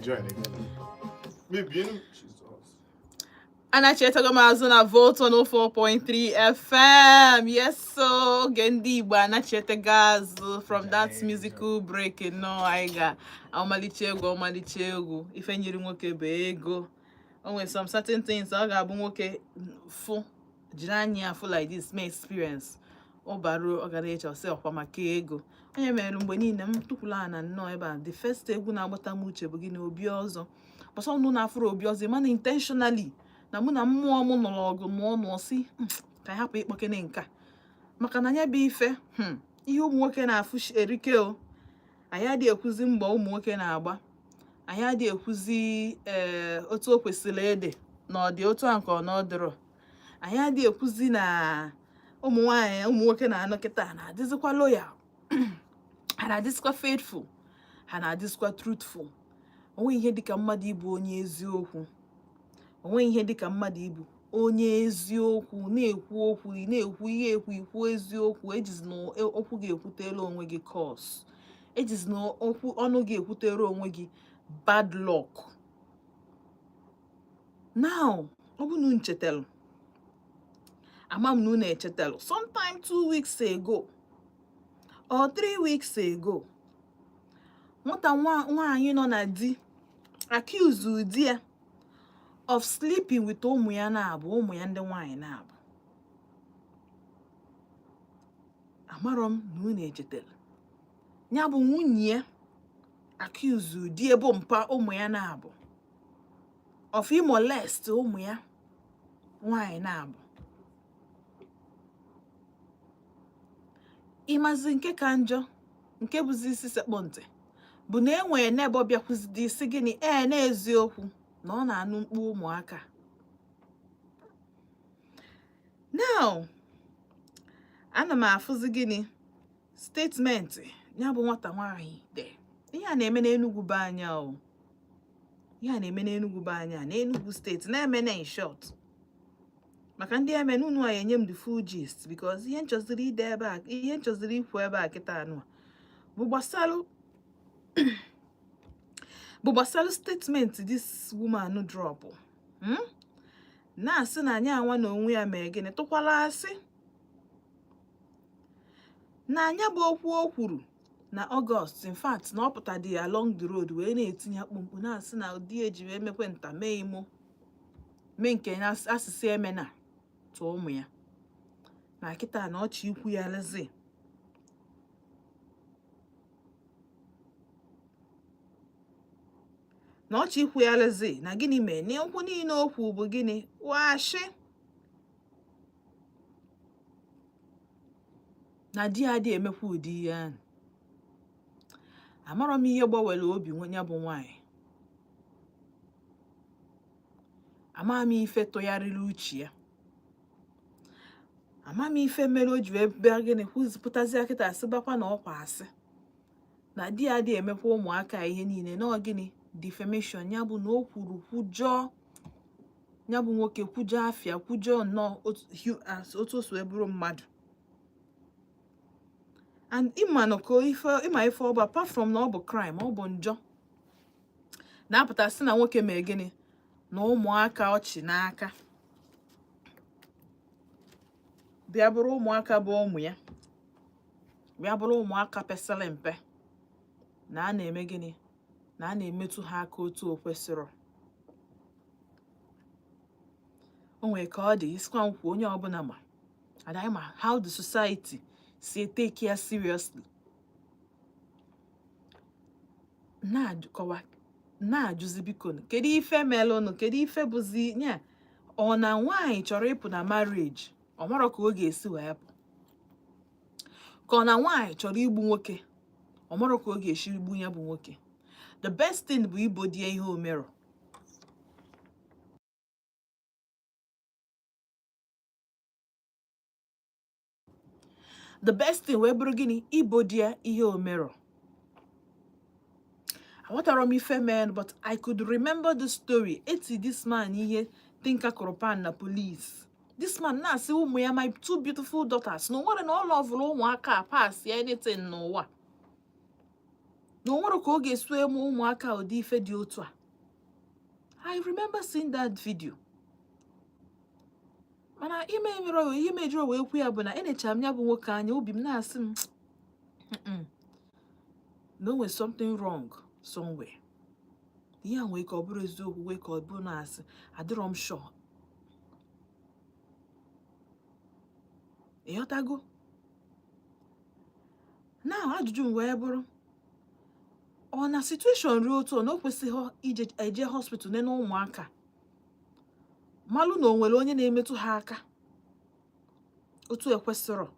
Join again. Maybe Jesus. Anachetago m azụ na Volt 104.3 FM. Yes, so oge ndị Igbo anachetago azụ from that musical break. Nnọọ, anyị ga ọmalịcha egwu, ọmalịcha egwu. Ife nyiri nwoke bụ ego. O nwere some certain things ọ ga-abụ nwoke fụ, jiri anya ya fụ like this, mee experience, ọ baruo, ọ ga na-eche, ọsị ọkwa maka ego. Onye mere mgbe niile m tụkwula na nnọọ ebe a, the first egwu na-agbata m uche bụ gị na Obi Ọzọ. Bọsọ nụ na-afụrụ Obi Ọzọ, mana intentionally na mụ na mmụọ m nụrụ ọgụ nụọ nụọ si, ka anyị hapụ ịkpọkene nke a, maka na ya bụ ife, ihe ụmụ nwoke na-afụ erike o. Anyị adịghị ekwuzi mgbe ụmụ nwoke na-agba, anyị adịghị ekwuzi ee otu o kwesịrị ịdị na ọ dị otu a nke ọ na ọ dịrọ. Anyị adịghị ekwuzi na ụmụ nwaanyị, ụmụ nwoke na-anọ kịta na-adịzikwa loyal, ha na-adịzikwa faithful, ha na-adịzikwa truthful. Onwe ihe dịka mmadụ ịbụ onye eziokwu, onwe ihe dịka mmadụ ịbụ onye eziokwu na-ekwu okwu, ị na-ekwu ihe ekwu, ikwu eziokwu. Ejizi na okwu gị ekwutela onwe gị curse, ejizi na okwu ọnụ gị ekwutere onwe gị bad luck. Now, ọ bụ na unu chetalụ, ama m na unu echetalụ, sometime 2 weeks ago or 3 weeks ago, nwata nwaanyị nọ na di accuse di ya of sleeping with ụmụ ya na-abụ, ụmụ ya ndị nwaanyị na-abụ. Amarọ m na unu echetara ya bụ nwunye ya accuse di ebo mpa ụmụ ya na-abụ of imolest ụmụ ya nwaanyị na-abụ. Ịmazi nke ka njọ, nke bụzi isi sekpọ ntị, bụ na e nwere neighbour bịakwuzidi isi gịnị, ee, n'eziokwu na ọ na-anụ mkpu ụmụaka. Now ana m afụzi gịnị, statement ya bụ nwata nwaanyị dị. Ihe a na-eme n'Enugu be anya o, ihe a na-eme n'Enugu be anya, n'Enugu Steeti na-eme na, in short, maka ndị eme n'unu a enye m the full gist, because ihe nchọziri ide ebe a, ihe nchọziri ikwu ebe a kịta anụ a bụ gbasalụ statement this woman drop, Na-asị na anyị anwa na onwe ya mee gịnị, tụkwala asị na anya bụ okwu o kwuru na August. In fact, na ọ pụtadị along the road wee na-etinye mkpumkpu, na-asị na di eji wee mekwe nta mee imo mee nke na asịsị emena tụọ ụmụ ya, na kịta na ọchị ikwu ya lezi na ọchị ikwu ya lezi na gịnị mee, na okwu niile o kwu bụ gịnị, washi, na di ya adịghị emekwa ụdị ihe ahụ. Amarọ m ihe gbanwere obi ya bụ nwaanyị, ama m ife tụgharịrị uche ya, ama m ife mere o ji wee bịa gịnị, kwuzipụtazi kịta, asịbakwa na ọkwa asị na di ya adịghị emekwa ụmụaka ihe niile, na ọ gịnị, defamation. Ya bụ na o kwuru kwujọọ ya bụ nwoke, kwujọọ afịa, kwujọọ nnọọ otu o si wee bụrụ mmadụ. And ịma nọ ka ife, ịma ife ọ bụ, apart from na ọ bụ crime, ọ bụ njọ na-apụta sị na nwoke mee gịnị na ụmụaka ọchị n'aka, bịa bụrụ ụmụaka bụ ụmụ ya, bịa bụrụ ụmụaka pesịrị mpe, na a na-eme gịnị, na a na-emetụ ha aka otu o kwesịrọ. O nwere ka ọ dị isikwa nkwu onye ọbụla ma and anyị ma how the society si take ya seriously. Na-akọwa, na-ajụzi, biko, kedu ife melụnụ, kedu ife bụzi nya? Ọ na nwaanyị chọrọ ịpụ na marriage, ọ marọ ka ọ ga-esi wee pụ, ka ọ na nwaanyị chọrọ igbu nwoke, ọ marọ ka ọ ga-esi igbu ya bụ nwoke. The best thing bụ ibo die ihe o merọ. The best thing wee bụrụ gịnị, ibo die ihe o merọ. Aghọtara m ife men, but I could remember the story eti this man ihe tinka kụrụ pan na police. This man na-asị ụmụ ya, "My two beautiful daughters," na o nwere na ọ loveụrụ ụmụaka a pass ya anything n'ụwa. Na o nwere ka ọ ga-esu eme ụmụaka ụdị ife dị otu a. I remember seeing that video. Mana ime mere ihe mejọrọ wee kwu ya bụ na enechara m ya bụ nwoke anya, obi m na-asị m, na o nwere something wrong somewhere. Ihe a nwee ka ọ bụrụ eziokwu, nwee ka ọ bụrụ na asị, adịrọ m sure. Ịghọtago? Na ajụjụ m wee bụrụ, ọ na situation ruo otu ọ na o kwesịghị ije eje hospital nene ụmụaka, malụ na o nwere onye na-emetụ ha aka otu ekwesịrọ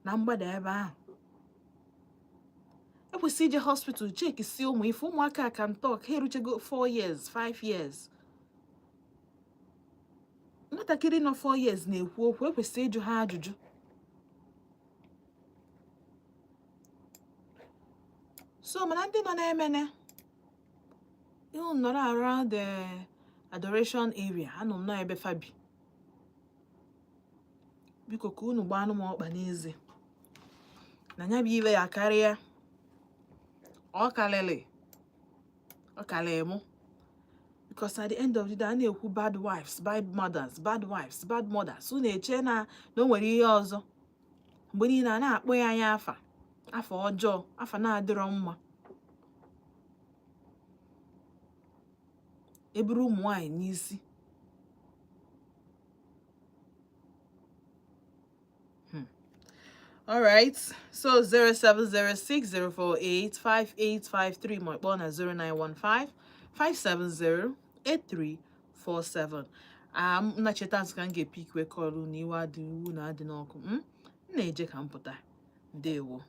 na mgbada ebe ahụ? Ekwesị ije hospital check si ụmụ ife ụmụaka can talk. Ha eruchego 4 years, 5 years. Nwatakịrị nọ 4 years na-ekwu okwu. Ekwesị ịjụ ha ajụjụ. So mana ndị nọ na-emene ịhụ nọrọ around the Adoration area, anọ m nọ ebe fabi. Biko, ka unu gbanụ m ọkpa n'eze na ya bụ iwe ya karịa. Ọ karịrị, ọ karịrị mụ, because at the end of the day, a na-ekwu bad wives, bad mothers, bad wives, bad mothers. Unu eche na o nwere ihe ọzọ. Mgbe niile a na-akpọ ya anya afa, afa ọjọọ, afa na-adịrọ mma, eburu ụmụ nwanyị n'isi. All right. So 07060485853, ma kpọọ na 0915 570 8347. M na-cheta azụ ka m ga-epick wee call na iwe adị iwu na adị n'ọkụ. M na-eje ka m pụta. Ndewo.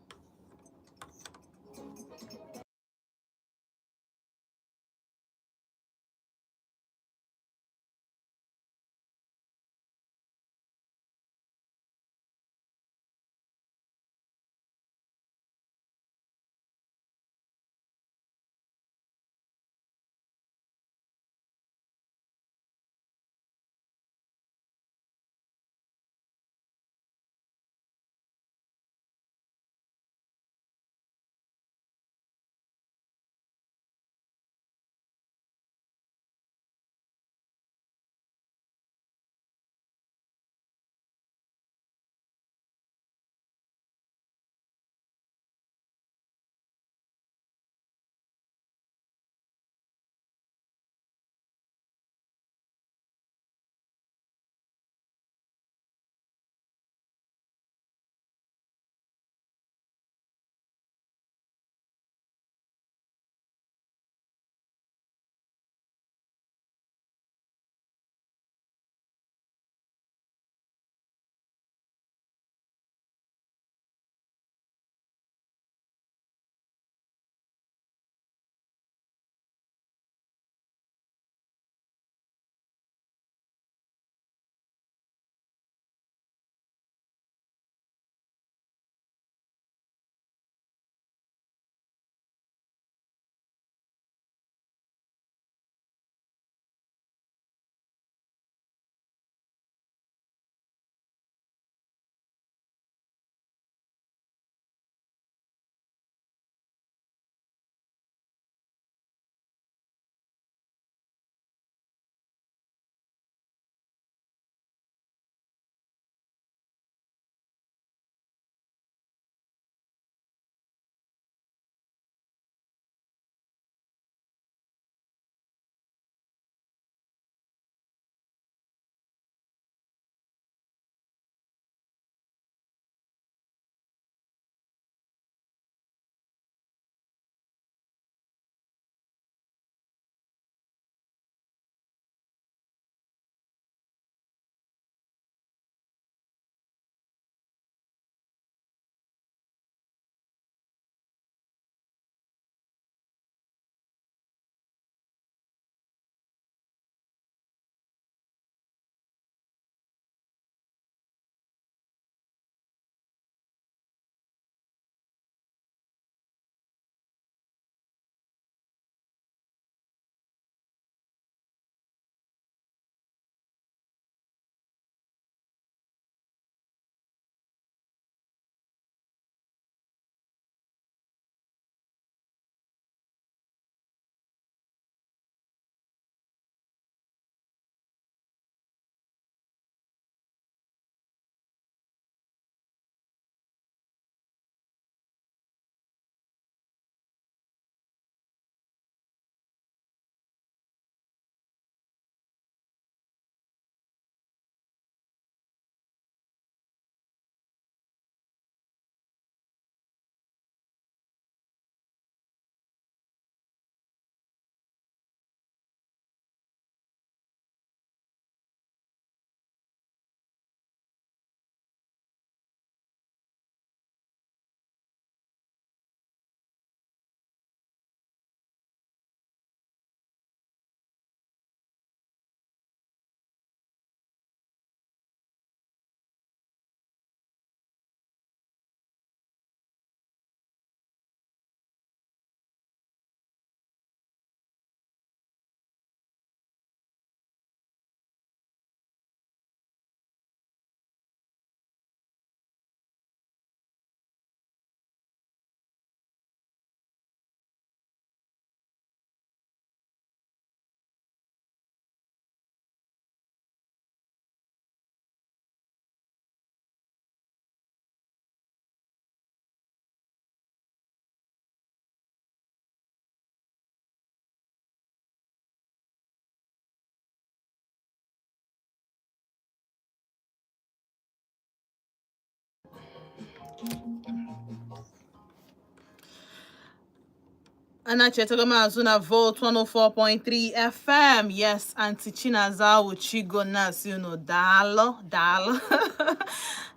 Anachetago m azụ na Volt 104.3 FM. Yes, Aunty Chinaza Uchigo na-asị unu daalụ, daalụ.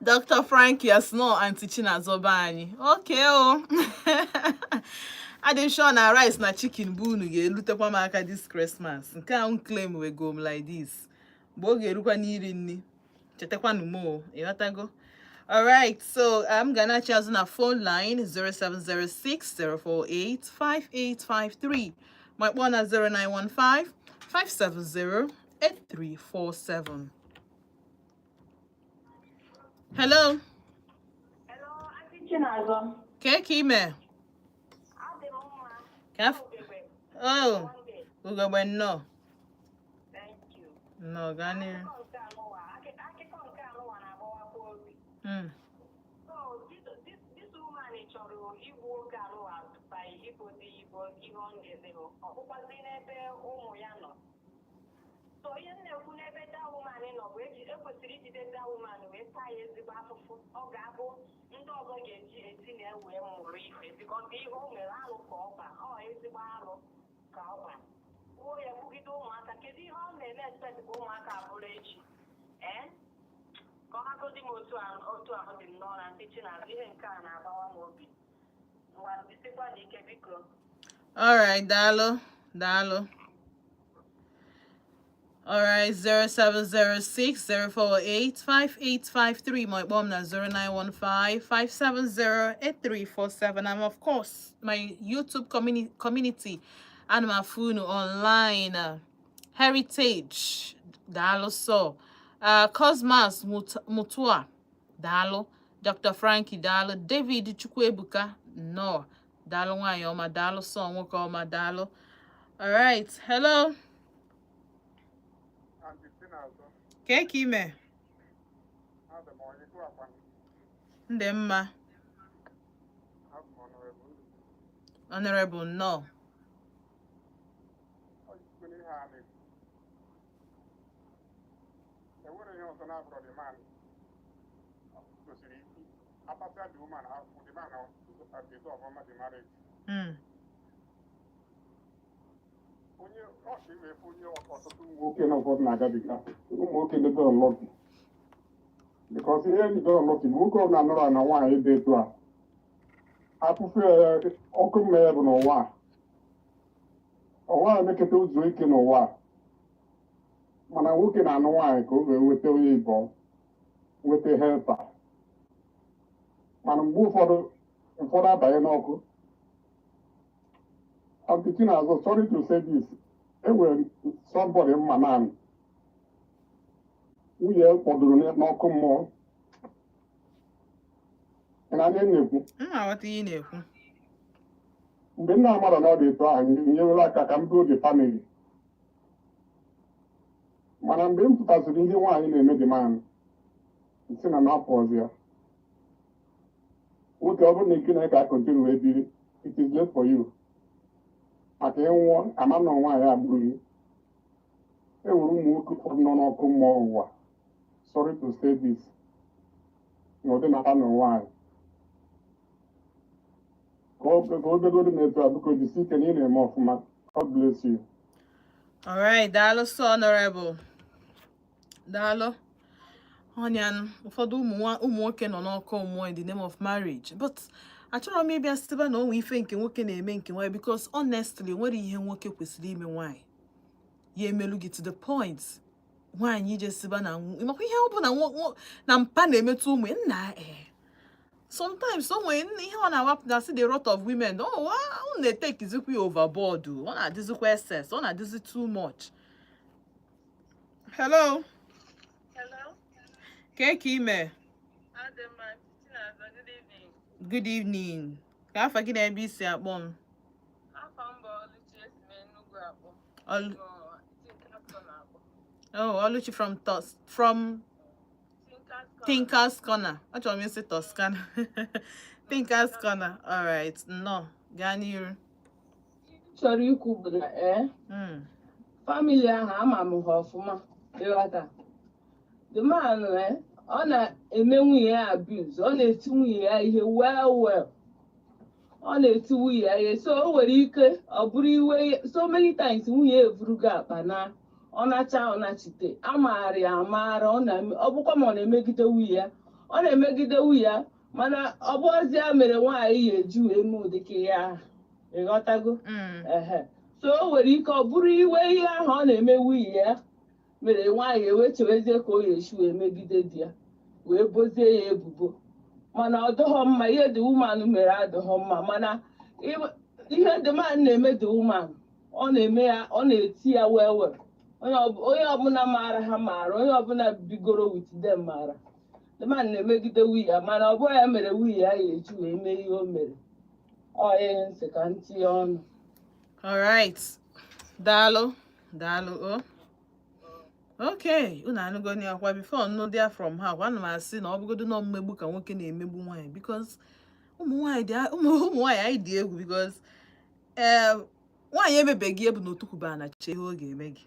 Dr. Frank, yes, no, Aunty Chinaza be anyị. Okay o. Adị m sure na rice na chicken bụ unu ga-elutekwa m aka this Christmas. Nke a m claim we go m like this. Mgbe ọ ga-erukwa n'iri nri, chetakwanụ m o, ịghọtago? All right, so I'm gonna charge on a phone line 0706 048 5853. My one at 0915 570 8347. Hello. Hello, Aunty Chinazọ. Keke ime. Adị m mma. Kaf. Ugegbe. Oh, Monday. Ugogbe nnọọ. Thank you. Nnọọ, gaa n'ihu. Akụkọ nke anụwa na-agbawakwa obi. So this woman chọrọ igbu oge anụwa by ibozi ibo ihe ọ na-eme, ọ bụkwazi n'ebe ụmụ ya nọ. So ihe m na-ekwu n'ebe that woman nọ bụ ekwesịrị ijide that woman wee taa ya ezigbo afụfụ. Ọ ga-abụ ndị ọzọ ga-eji esi na wee mụrụ ihe, because ihe o mere, arụ ka ọ gba, ọ ezigbo arụ ka ọ gba. Kwuo ya, kwugide ụmụaka, kedu ihe ọ na-eme expect ka ụmụaka abụrụ echi? Ee, ka ọ hagodi m otu a, otu ahụ dị m n'ọra ndị Chinazụ. Ihe nke a na-agbawa m obi. Ngwa, jisikwa n'ike, biko. All right, daalụ, daalụ. All right, 0706 048 5853. My bomb na 0915 570 8347. And of course, my YouTube community and my phone online. Heritage, daalụ so. Cosmas Mutua, daalụ. Dr. Frankie, daalụ. David Chukwuebuka, no. Daalụ nwanyị ọma, daalụ so, nwoke ọma, daalụ. All right, hello. Aunty Chinazụ. Kee ka ime? Adị m onye tụ akwa. Ndị mma. Abụ m Honorable Ndụ. Honorable, nnọọ. Ọ jikwa n'ihe a na-ekwu. Enwere ihe ọzọ na-abụrọ the man kwesịrị atasịa the woman afụ, the man dissolve ọma the marriage. Onye ọ ka iwe onye ọtụtụ ụmụ nwoke na ụfọdụ na-agabiga, ụmụ nwoke ndị dị unlucky. Because ihe ndị dị unlucky bụ nwoke ọbụla nọrọ na nwaanyị dị etu a, afụfụ ya, ọkụ mmehie bụ n'ụwa a. Ọnwa emeketa ụzọ ike n'ụwa a. Mana nwoke na-anụ nwaanyị ka o wee nweta onye ịbọ, nweta helper, mana mgbe ụfọdụ, ụfọdụ abanye n'ọkụ. Aunty Chinazụ, sorry to say this, enwere somebody mma naanị nwunye ya kpọdoro n'ọkụ mmụọ. Ị na-anya na-ekwu? M na-aghọta ihe ị na-ekwu. Mgbe nna amara na ọ dị etu ahụ, nyerela aka ka m buo the family, mana mgbe m pụtasịrị ihe nwaanyị na-eme dị man si na n'afọ ọzọ ya nwoke, ọ bụrụ na ike na ka continue wee biri, it is late for you, maka ịnwụọ ama na nwaanyị agburu gị. E nwere ụmụ nwoke ụfọdụ nọ n'ọkụ mmụọ ụwa, sorry to say this, n'ụdị na na nwaanyị ka o begodo m etu a. Biko, jisi ike na ị na-eme ọfụma. God bless you. All right, daalụ so, Honorable. Daalụ. Ọnya ụfọdụ ụmụ nwoke nọ n'ọkụ mmụọ in the name of marriage. But achọrọ m ịbịa sịba na onwe ife nke nwoke na-eme nke nwaanyị, because honestly, nwere ihe nwoke kwesịrị ime nwaanyị ya emelu gị to the point nwaanyị ije sịba na makwa ihe ọ bụ na na mpa na-emetụ ụmụ ya nna. Ee, sometimes o nwere ihe ọ na-awapụtasị, the wrath of women. Oh, ọ na-etekizikwa ya overboard o. Ọ na-adịzikwa excess, ọ na-adịzi too much. Hello. Hello. Kee ka ime? Adị mma, Chinazọ, good evening. Good evening. Ka afa gị na ebe isi akpọ m? Afọ m bụ Oluchi, esi m Enugu akpọ. Olu. Ọ, Tinkers Corner akpọ. Oh, Oluchi from Tos from Tinkers Corner. Thinkers Corner. Achọrọ m isi Toscana. Thinkers Corner. All right. Nnọọ. Gaa n'iru. Chọrọ ikwu bụ na ee, family ahụ ama m ha ọfụma, ịghọta. The man, ọ na-eme nwunye ya abuse, ọ na-eti nwunye ya ihe well well. Ọ na-eti nwunye ya ihe, so o nwere ike ọ bụrụ iwe. So many times nwunye ya eburugo akpa na ọ nacha, ọ nachite, amaara ya amaara. Ọ na ọ bụkwa ma ọ na-emegide nwunye ya, ọ na-emegide nwunye ya, mana ọ bụ ozi ya mere nwaanyị ya eji wee mee ụdịka ihe ahụ, ịghọtago? Mm. Ehe, so o nwere ike ọ bụrụ iwe ihe ahụ ọ na-eme nwunye ya mere nwaanyị ewechewezie ka o ya esi wee megide di ya, wee bozie ya ebubo. Mana ọ dịghọ mma. Ihe the woman mere adịghọ mma, mana ihe the man na-eme the woman, ọ na-eme ya, ọ na-eti ya well well. Onye ọbụla maara ha maara, onye ọbụla bigoro with them maara the man na-emegide nwunye ya, mana ọ bụghị ya mere nwunye ya ya eji wee mee ihe o mere. Ọ ihe nsị ka m tinye ọnụ. Alright, daalụ, daalụ o. Okay, unu anụgo ya kwa. Before nnu there from her kwa, ana m asị na ọ bụgodo na mmegbu ka nwoke na-emegbu nwaanyị, because ụmụ nwaanyị anyị dị egwu, because ee, nwaanyị emebeghị ebu na otukwuba na che ihe ọ ga-eme gị.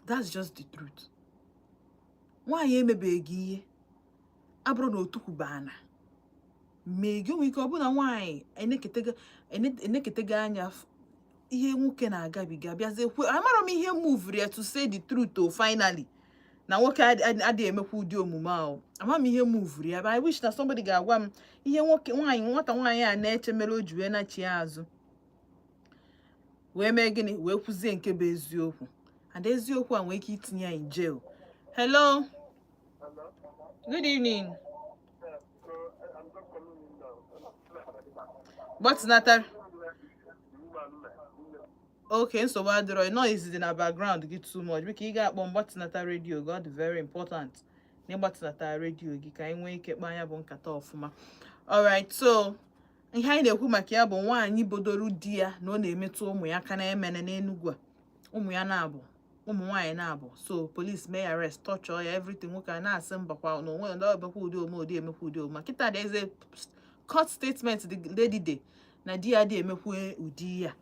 That's just the truth. Nwaanyị emebeghị ihe abụrụ na otukwuba na mee gị. O nwere ike ọ bụ na nwaanyị eneketego anya ihe nwoke na-agabiga, bịazie kwe. Amara m ihe move ya to say the truth o. Finally, na nwoke adịghị emekwa ụdị omume ahụ. Ama m ihe move ya, but I wish na somebody ga-agwa m ihe nwoke, nwaanyị, nwata nwaanyị a na-eche mere o ji wee nachie azụ, wee mee gịnị, wee kwuzie nke bụ eziokwu. And eziokwu a nwee ike itinye ya in jail. Hello, good evening. Gbatịnata. Okay, nsogbu adịrọ. Noise dị na background gị too much. Biko, ị ga-akpọ m, gbatịnata redio gị. Ọ dị very important na ịgbatịnata redio gị ka anyị nwee ike kpaa anya bụ nkata ọfụma. Alright, so ihe anyị na-ekwu maka ya bụ nwaanyị bodoro di ya na ọ na-emetụ ụmụ ya aka na-emene n'Enugwu a, ụmụ ya na-abụ ụmụ nwaanyị na-abụ. So police mee ya arrest, torture ya, everything. Nwoke a na-asị mbakwa na onwe ndị ọbekwa ụdị ome ụdị emekwa ụdị ome. Kịta there is a court statement the lady dey na di ya dị emekwa ụdị ya.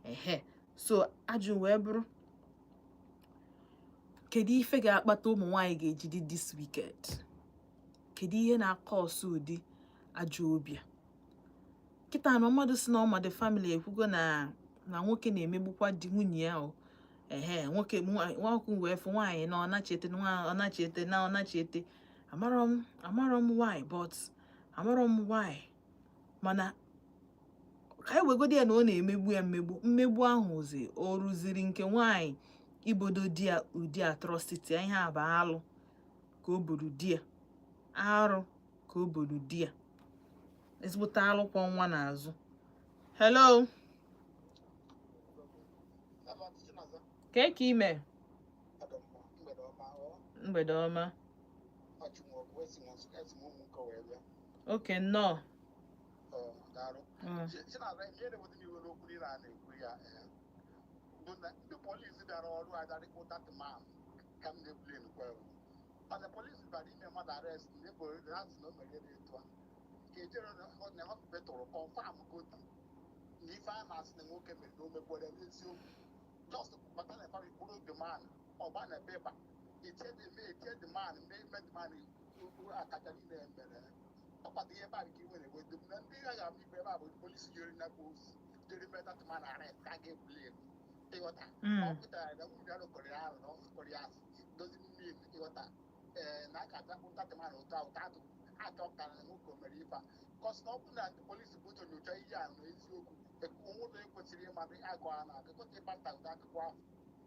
Ehe, so ajụ wee bụrụ, kedu ife ga-akpata ụmụ nwaanyị ga-eji dị this wicked? Kedu ihe na-akọ ọsọ ụdị ajọ obi a? Kịta na mmadụ si na ọma the family ekwugo na nwoke na-emegbukwa di nwunye ya o. Ehe, nwoke nwoke wee fụ nwaanyị na ọ nachete, ọ nachete na ọ nachete. Amarọ m why, but amarọ m why, mana ka anyị wegodi ya na ọ na-emegbu ya mmegbu. Mmegbu ahụ zi o rụziri nke nwaanyị ibodo di ya ụdị atrocity. Ihe a bụ alụ ka o buru di ya, arụ ka o buru di ya, ezigbote alụ kwọ nwa n'azụ. Hello. Hello, Chinaza. Kee ka ime? Ọ dị mma. Mgbede ọma ọ. Mgbede ọma. Ọchụnwogwu esi m Nsụka, esi m ụmụ nke wee bịa. Oke, nnọọ. Ọ, daalụ. Chinaza, ihe na-eweta m iwe n'okwu niile a na-ekwu ya bụ na ndị polisi bịara ọrụ adarịkpụ that man ka m na-eblame kwa ewu. Mana polisi bịara ime mmadụ arrest na ebo ha sị na o mere dị etu a, ka ejere na hospital confirm godu na ife a na-asị na nwoke mere na o mekwere n'eziokwu. Just bata na family kpụrụ the man, ọgba na paper, etie the etie the man, mee the man akaja niile mere. Ọ kpata ihe ebe a ka iwe na-ewedo m na ndị a ga-ama ikpe ebe a bụ polisi jere na ozi jere mee that man arrest ka a ga-eblame, ịghọta? Ọ pụtara na nwunye ya kọrọ ya ahụ na ọ kọrọ ya asị dozi mmiri, ịghọta? Ee, na a ga-abịa that man ụtọ ụtọ atụ achọpụtara na nwoke o mere ife a cause na ọ bụrụ na ndị polisi bụ ụzọ nyocha ihe a na eziokwu onwe ụlọ ekwesịrị ịmadụ agụ a na akụkọta ịkpata ụdị akụkọ ahụ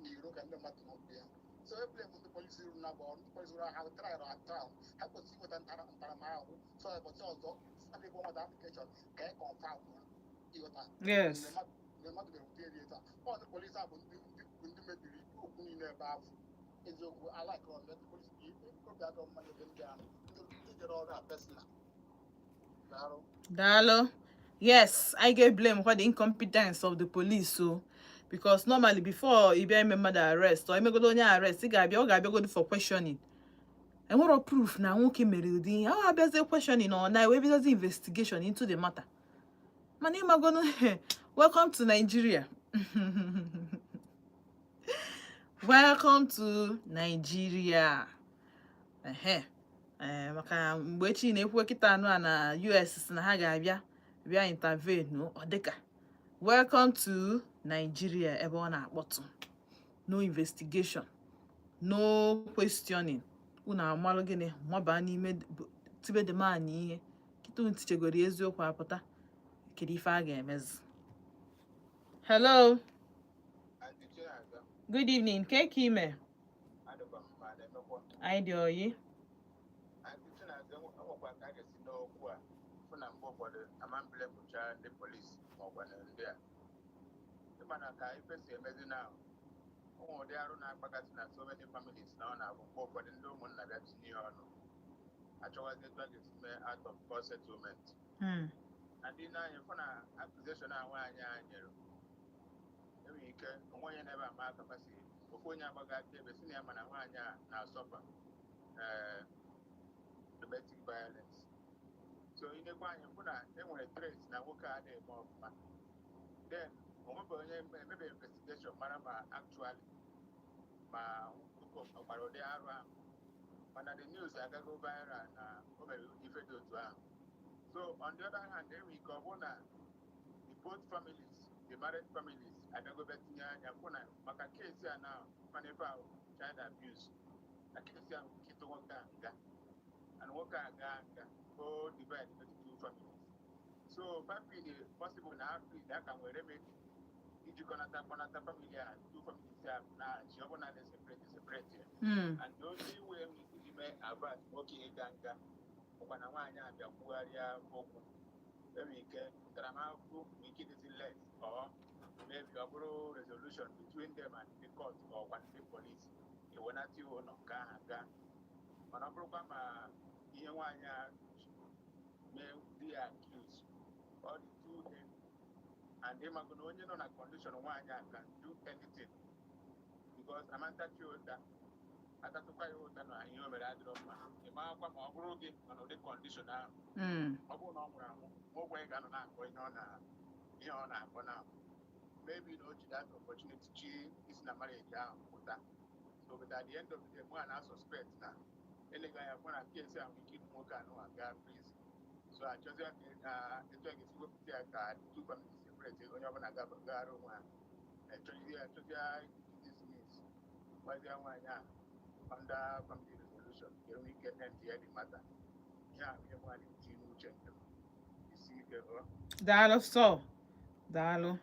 n'iro ka ndị mmadụ n'okwu ya. So eblame ndị polisi ruru na bụ ndị polisi ruru ha trial trial ha kwesịrị inweta ntaramahụhụ, so ụbọchị ọzọ adịghị mmadụ application ka e confirm ya, ịghọta? Yes. Mgbe mmadụ mere ụdị eri etu a, ọ ndị polisi a bụ ndị mebiri okwu niile ebe ahụ. Eziokwu, alakịrọ ndị polisi, obi adọ mma n'ebe ndị ahụ ndị jere ọrụ a personal. Daalụ. Daalụ. Yes, I get blame for the incompetence of the police, so because normally before ị bịa ime mmadụ arrest or imegodo onye arrest, ị ga-abịa, ọ ga-abịagodo for questioning. Enwero proof na nwoke mere ụdị ihe ọ abịazie questioning, ọ na wee bidozie investigation into the matter. Mana ịmagono, welcome to Nigeria, welcome to Nigeria. Ehe, ee, maka mgbe echi na-ekwu kịta anụ a na US si na ha ga-abịa. Bịa intervene. No, ọ dịka welcome to Nigeria, ebe ọ na-akpọtụ. No investigation, no questioning. Unu amalụ gịnị maba n'ime tibe the man ihe kịta. Unu tichegoro eziokwu apụta. Kedu ife a ga-emezi? Hello, good evening. Ke ka ime? Anyị dị oyi. Enwekwa ka a ga-esi n'okwu a fụ na mgbe ụfọdụ amambile bụcha ndị polisi ma ọkwa na ndị a ịma na ka ife si emezi na ụmụ ụdị arụ na-akpagasị na so many families, na ọ na-abụ mgbe ụfọdụ ndị ụmụnna bịa tinye ya ọnụ, achọwazi etu a ga-esi mee out of court settlement. Na ndị na-anya fụ na accusation a nwaanyị a nyere, enwere ike onwe onye na-ebe ama aka pasi ofu onye agbaga aka ebe si na ya, mana nwaanyị a na-asọfa domestic violence. So inekwa anya fụ na enwere trace na nwoke a na-eme ọfụma, then onwebe onye emebe investigation mara ma actually ma nwoke ọ gbara ụdị arụ ahụ, mana the news agago viral na o mere ife dị otu ahụ. So on the other hand, enwere ike ọ bụrụ na the both families, the married families, abịagobe tinye anya fụ na maka case a na mana ife ahụ child abuse na case ahụ nkịtị nwoke a nga and nwoke a gaa nga o divide into two families. So family possible na afri na aka nwere remedy ijikọnata kọnata family a, two families a na-achị ọ bụ na separate separate ya. And the only way enwere ike iji mee avert nwoke ịga nga bụkwa na nwaanyị abịa kwugharịa okwu. Enwere ike ntaramahụhụ nwere ike ịdịzi less, or maybe ọ bụrụ resolution between them and the court or kwa ndị police ewenata iwu ụlọ nke ahụ gaa. Mana ọ bụrụkwa ma ihe nwaanyị a mee di ya accuse, ọ dị too heavy, and ịmago na onye nọ na condition nwaanyị a can do anything, because amantachi ụta atatụkwa ya ụta na ihe o mere adịrọ mma. Ị marakwa ma ọ bụrụ gị nọ n'ụdị condition ahụ, ọ bụrụ na ọ nwụrụ anwụ, nwa ogbenye ga-anọ na-akọ ihe ọ na-akọ na maybe na o ji that opportunity chi isi na marriage ahụ pụta. So but at the end of the day, mụ a na suspect na eleghị anya fụ na case ahụ ike ịbụ nwoke anụ aga prison. So achọzi ka etu a ga-esi wepụta ya ka two families separate, onye ọbụla gaghara onwe ha. Achọzi achọzi this means gbazie nwaanyị a under family resolution ka enwee ike end ya the matter. Ihe a bụ ihe mụ a na-eti n'uche nke m. Isi ike ọ. Daalụ sọ, daalụ.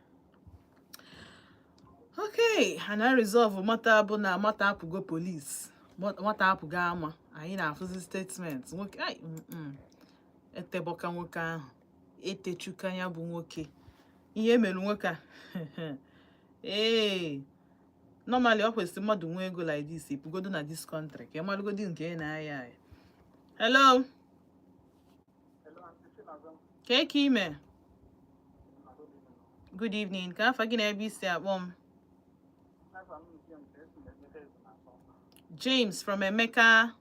Okay, and I resolve matter bụ na mata apụgo police, nwata apụgo ama. Anyị na-afụzi statement nwoke. Ai, eteboka nwoke ahụ etechuka ya bụ nwoke. Ihe mere nwoke a, ee, normally ọ kwesịrị mmadụ nwee ego like this, ịpụgodo na this country ka ị malụgodi nke ị na-aya aya. Hello. Hello, Aunty Chinaza. Ka ka ime? Good evening. Ka afa gị na ebe isi akpọ m? Afa m James, esi m Emeka Ezunafọ. James from Emeka.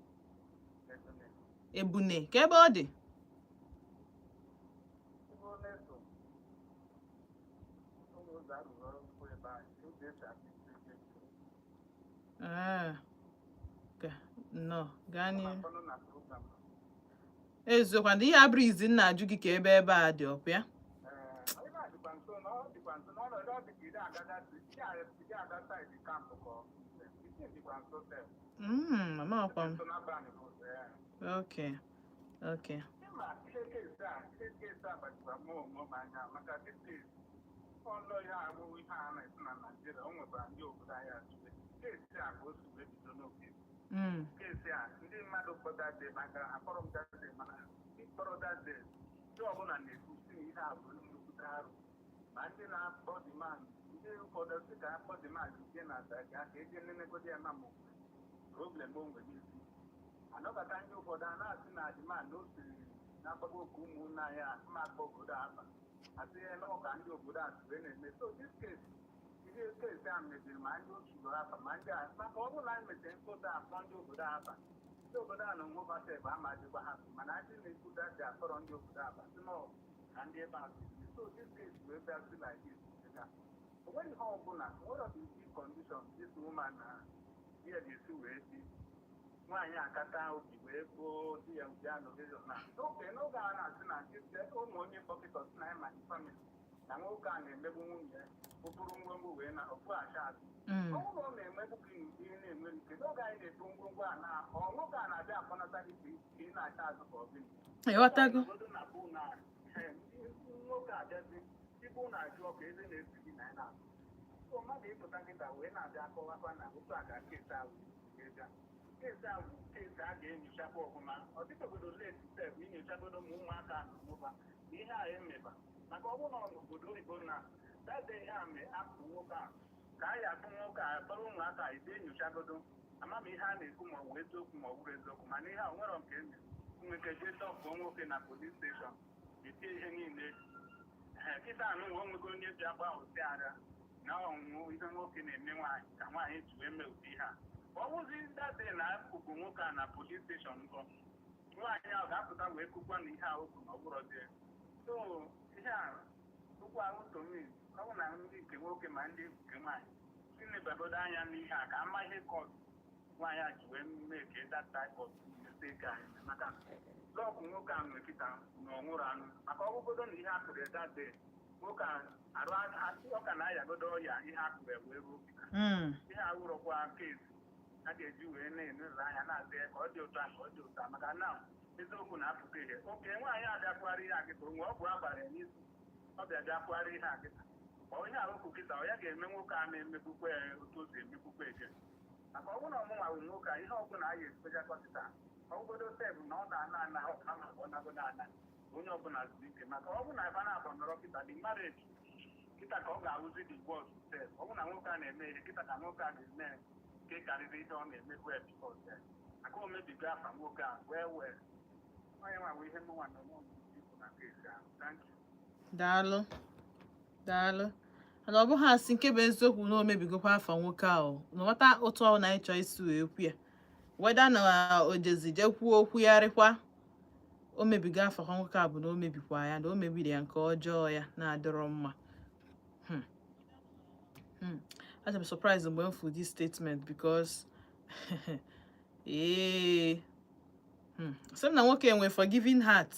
Ezune. Ebune ka ebe ọ dị? Ebe ọ na-eso ụlọ ụzọ arụrụ ọrụ ebe anyị, ụzọ esi akpa isi ike. Ah, nnọọ, gaa n'ihu. Na-akpọnụ na program. Eziokwu, and ihe abụrụ izi nna ajụ gị ka ebe ebe a dị ọkwa ya. Ee, ebe a dịkwa nso na ọ dịkwa nso na ọnọdụ ọ dị ka ide agada ide aga side camp ka ọ isi dịkwa nso sef. Mama ọkwa m. Nso n'abalị bụ ụzọ ya. Okay. Ịma ihe case a gbajikwa mụ onwe m anya maka this case ọnụ ya abụ ihe a na-esi na Naịjirịa. O nwekwara ndị obodo anyị atụle case a ka o si wee bido n'oge. Case a ndị mmadụ kpọdade maka akpọrọ m dade, mana ndị kpọrọ dade, ndị ọbụla na-ekwu si na ihe a bụ nnukwute arụ, ma ndị na-akpọ demand, ndị ụfọdụ sị ka akpọ demand je na ga ka eje nenegodi ya na mụ problem o nwere isi anọbata. Ndị ụfọdụ a na-asị na demand na o siri na-agbago oku ụmụnne anyị a mma akpọ obodo afa asị ya na ọka ndị obodo a si wee na-eme. So this case, ihe case a meziri ma ndị otu afa ma ndị a, maka ọ bụrụ na anyị mechara mkpụta akpọ ndị obodo afa, ndị obodo a na onwe sef amadịkwa ha, mana ndị na-ekwu daji akpọrọ ndị obodo afa si nọ ka ndị ebe a si. So this case wee bịa si like this na o nweghị ihe ọbụla, nwere the condition this woman na ihe ga-esi wee dị. Nwaanyị akata obi wee gbuo di ya ụdị allegation na oke n'oge a na-asị na ụmụ onye dọkịta si na ịma family na nwoke a na-emegbu nwunye ya, o buru ngwongwo wee na okpughachi azụ. Ọ bụrụ na ọ na-emegbu gị n'ụdị ihe na-enwere ike n'oge anyị na-ebu ngwongwo a na ọ nwoke a na-abịa akpọnata gị ka ị na-acha azụ ka ọ gịnị? Ịghọtago. Obodo na-abụ na nwoke abịazi ibu na-ajụ ọka eze na-esi gị na ya na-azụ. So mmadụ ịpụta nkịta wee na-abịa akọwakwa na otu a ka case ahụ ga-ega, case ahụ bụ case a ga-enyochakwa ọfụma. Ọ dịkagodo late sef inyochagodo ma ụmụaka na ụmụba na ihe a emeba, maka ọ bụrụ na ọ n'obodo oyibo na dade ihe a mee apụ nwoke a ka a ya akpụ nwoke a kpọrọ ụmụaka ide enyochagodo ama m ihe a na-ekwu, ma ọ bụ eziokwu ma ọ bụrụ eziokwu. Mana ihe a o nwere nke eme nwere ike jee tọpụọ nwoke na police station, etie ihe niile. Ee, kịta anụ nwe onwego onye ji agba ụsị ara na ọnwụnwụ ihe nwoke na-eme nwaanyị ka nwaanyị ji wee mee ụdị ihe a. Ọ bụzi dade na akụkụ nwoke a na police station nkọ, nwaanyị ahụ ga-apụta wee kwukwa na ihe a okwu na ọ bụrụzi. So ihe a okwu ahụ tomi, ọ bụ na ndị nke nwoke ma ndị nke nwaanyị tinebagodo anya n'ihe a ka ama ihe cause nwaanyị a ji wee mee ka that type of mistake anyị, maka luck nwoke a nwere kịta na ọ nwụrụ anụ, maka ọbụgodo na ihe a kụrụ ya that day, nwoke a arụ ọ ka na-ayagodo ọya ihe a kụrụ ya wee ruo kịta. Ihe a wụrụkwa case a ga-eji wee na-enere anya na-asị ya ka ọ dị otu a, ka ọ dị otu a, maka na eziokwu na-apụta ihe. Oke nwaanyị abịakwara ihe akịta onwe ọgwụ a gbara ya n'isi, ọ bịa bịakwara ihe akịta ọ ihe ahụ kịta ọ ya ga-eme nwoke a na-emegbukwa ya otu o si emegbukwa eke, maka ọ bụrụ na ọmụnwa bụ nwoke a, ihe ọbụla a ga-ekpechakwa kịta ọgụgodo tebụl na ọ na-ana ana ọ kama ọ nagodo ana onye ọbụla zuru ike, maka ọ bụrụ na ebe na-abụ nọrọ kịta dị marriage kịta ka ọ ga-awụzi the worst sef. Ọ bụrụ na nwoke a na-eme ihe kịta ka nwoke a ga-eme nke karịrị ihe ọ na-emebu ya before sef, maka o mebigo afa nwoke a wee wee onye nwa bụ ihe mụnwa nọ n'ụlọ ikwu na case ahụ. Thank you. Daalụ, daalụ. Mana ọ bụghị asị nke bụ eziokwu na o mebigokwa afa nwoke ahụ na nwata otu ọ na ịchọ isi wee kwu ya weda na o jezi jee kwuo okwu ya rịkwa o mebigo afa nwoke a bụ na o mebikwa ya na o mebiri ya nke ọjọọ ya na-adịrọ mma. I'm surprised mgbe m fụ this statement because ee, sị m na nwoke enwe forgiving heart,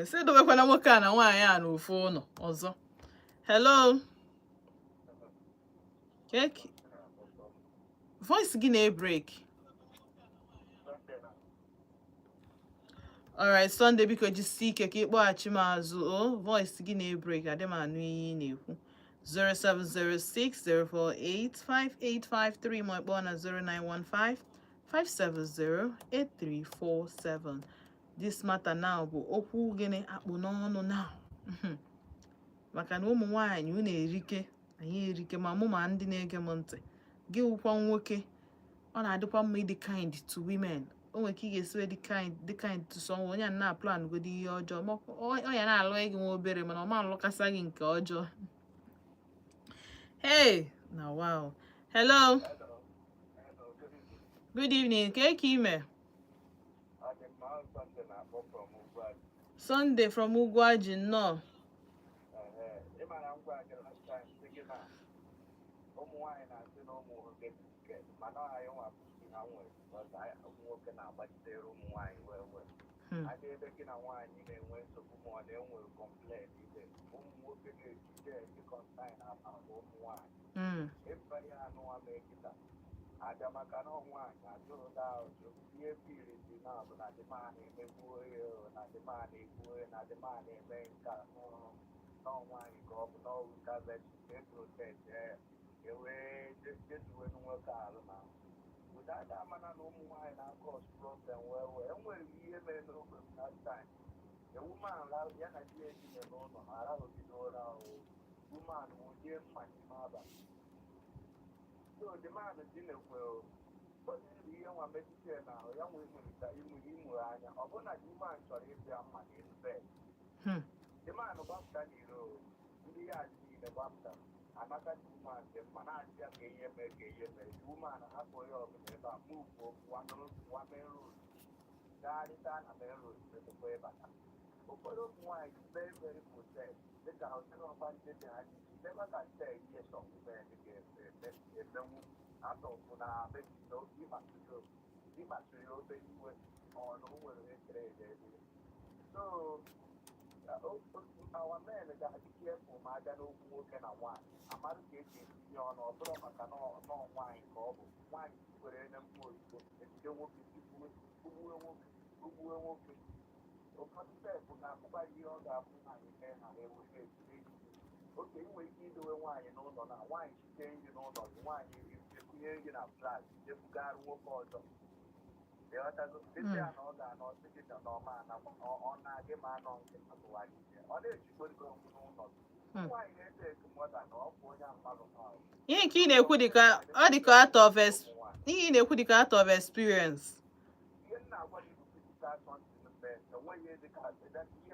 sị dobekwana nwoke a na nwaanyị a n'ofu ụlọ ọzọ. Hello, kek voice gị na-ebreak. Alright, Sunday, biko jisie ike ka ịkpọghachi m azụ. O voice gị na-ebreak, adị m anụ ihe ị na-ekwu. 07060485853 ma ịkpọọ na 0915 5708347. This matter now bụ okwu gịnị akpụ n'ọnụ now, maka na ụmụ nwanyị unu erike, anyị erike, ma mụ ma ndị na-ege m ntị. Gị wụkwa nwoke, ọ na-adịkwa mma ịdị kind to women. O nwere ka ị ga-esi wee dị kind, dị kind to someone, onye a na-plan godi ihe ọjọọ, ma ọ ya na-alụ gị nwa obere, mana ọ ma alụkasa gị nke ọjọọ. Hey, na wow. Hello, good evening. Ka eke ime? Sunday from Ugwuaji, nnọọ. Ịmara ngwa gị last time sị gị na ụmụ nwaanyị na-asị na ụmụ nwoke dị ike, mana ọ anyị nwa bụ ha nwere because ụmụ nwoke na-agbachitere ụmụ nwaanyị wee adị ebe gị na nwaanyị na-enwe nsogbu ma ọ na-enwe complain ibe ụmụ nwoke ga-ejide dị concern about ụmụ nwaanyị. Ịba ya anụwa mee kịta abịa maka na nwaanyị ajụrụ da ajụ ihe piri dị na bụ na dịma na-emegbu onye o, na dịma na-egbu onye, na dịma na-eme nke a nwaanyị ka ọ bụ n'ọwụ gaveti e protect ewee jetuwe nwoke alụ na ụdada mana na ụmụ nwaanyị na-acause problem wee enwere ihe mere n'ogbe m that time. A woman ya na di ya edina n'ụlọ ha arahụgide ụra o, woman wụnye mma n'ime abalị, so the man dinekwe o suddenly ihe nwa metụta ya n'ahụ ya nwee nwere imụrụ anya, ọ bụrụ na the man chọrọ ịbịa mma n'elu bed. The man gbapụta n'iro o, ndị ya niile gbapụta amaka, the woman dị mma na-ajụ ya ka ihe mee, ka ihe mee. The woman hapụ onye ọbụla ebe a move pụwa main road, gagharịta na main road metụkwa ịbata. Ụfọdụ ụmụ nwaanyị dị very very possessed dịka hotel ọgba nje dị ha n'isi, never can tell ihe some women ga-emenwu. Atọ na mebi na ịkpasuru ya obere iwe, ọ na o nwere etere ede ede. So our men ga-adị careful ma abịa n'okwu nwoke na nwaanyị, amarụ ka esi etinye ọnụ. Ọ bụrụ maka na ọ nwaanyị ka ọ bụ nwaanyị kwere na mkpu, ozugbo ejide nwoke, tigbuwe, ugbuwe nwoke, ugbuwe nwoke. Ụfọdụ sef na-akpụkwa ihe ọ ga-abụ nwaanyị mee ha ewere ejide ejide oke. Ị nwere ike idowe nwaanyị n'ụlọ, na nwaanyị chite nri n'ụlọ gị, nwaanyị ekunye nri na flask, jebugara nwoke ọzọ. Ịghọtago? Site ya na ọ ga-anọ ọsị gị na ọma anakwa ọ na-agị ma anọ nke atụwara ije, ọ na-ejikwa ego ọgwụ n'ụlọ gị. Nwaanyị na-ete eku mọda na ọ bụ onye mmadụ ahụ. Ihe nke ị na-ekwu dịka ọ dịka out of ihe ị na-ekwu dịka out of experience. Ihe m na-agwa gị bụ physical something mere. Enweghị ihe dịka ihe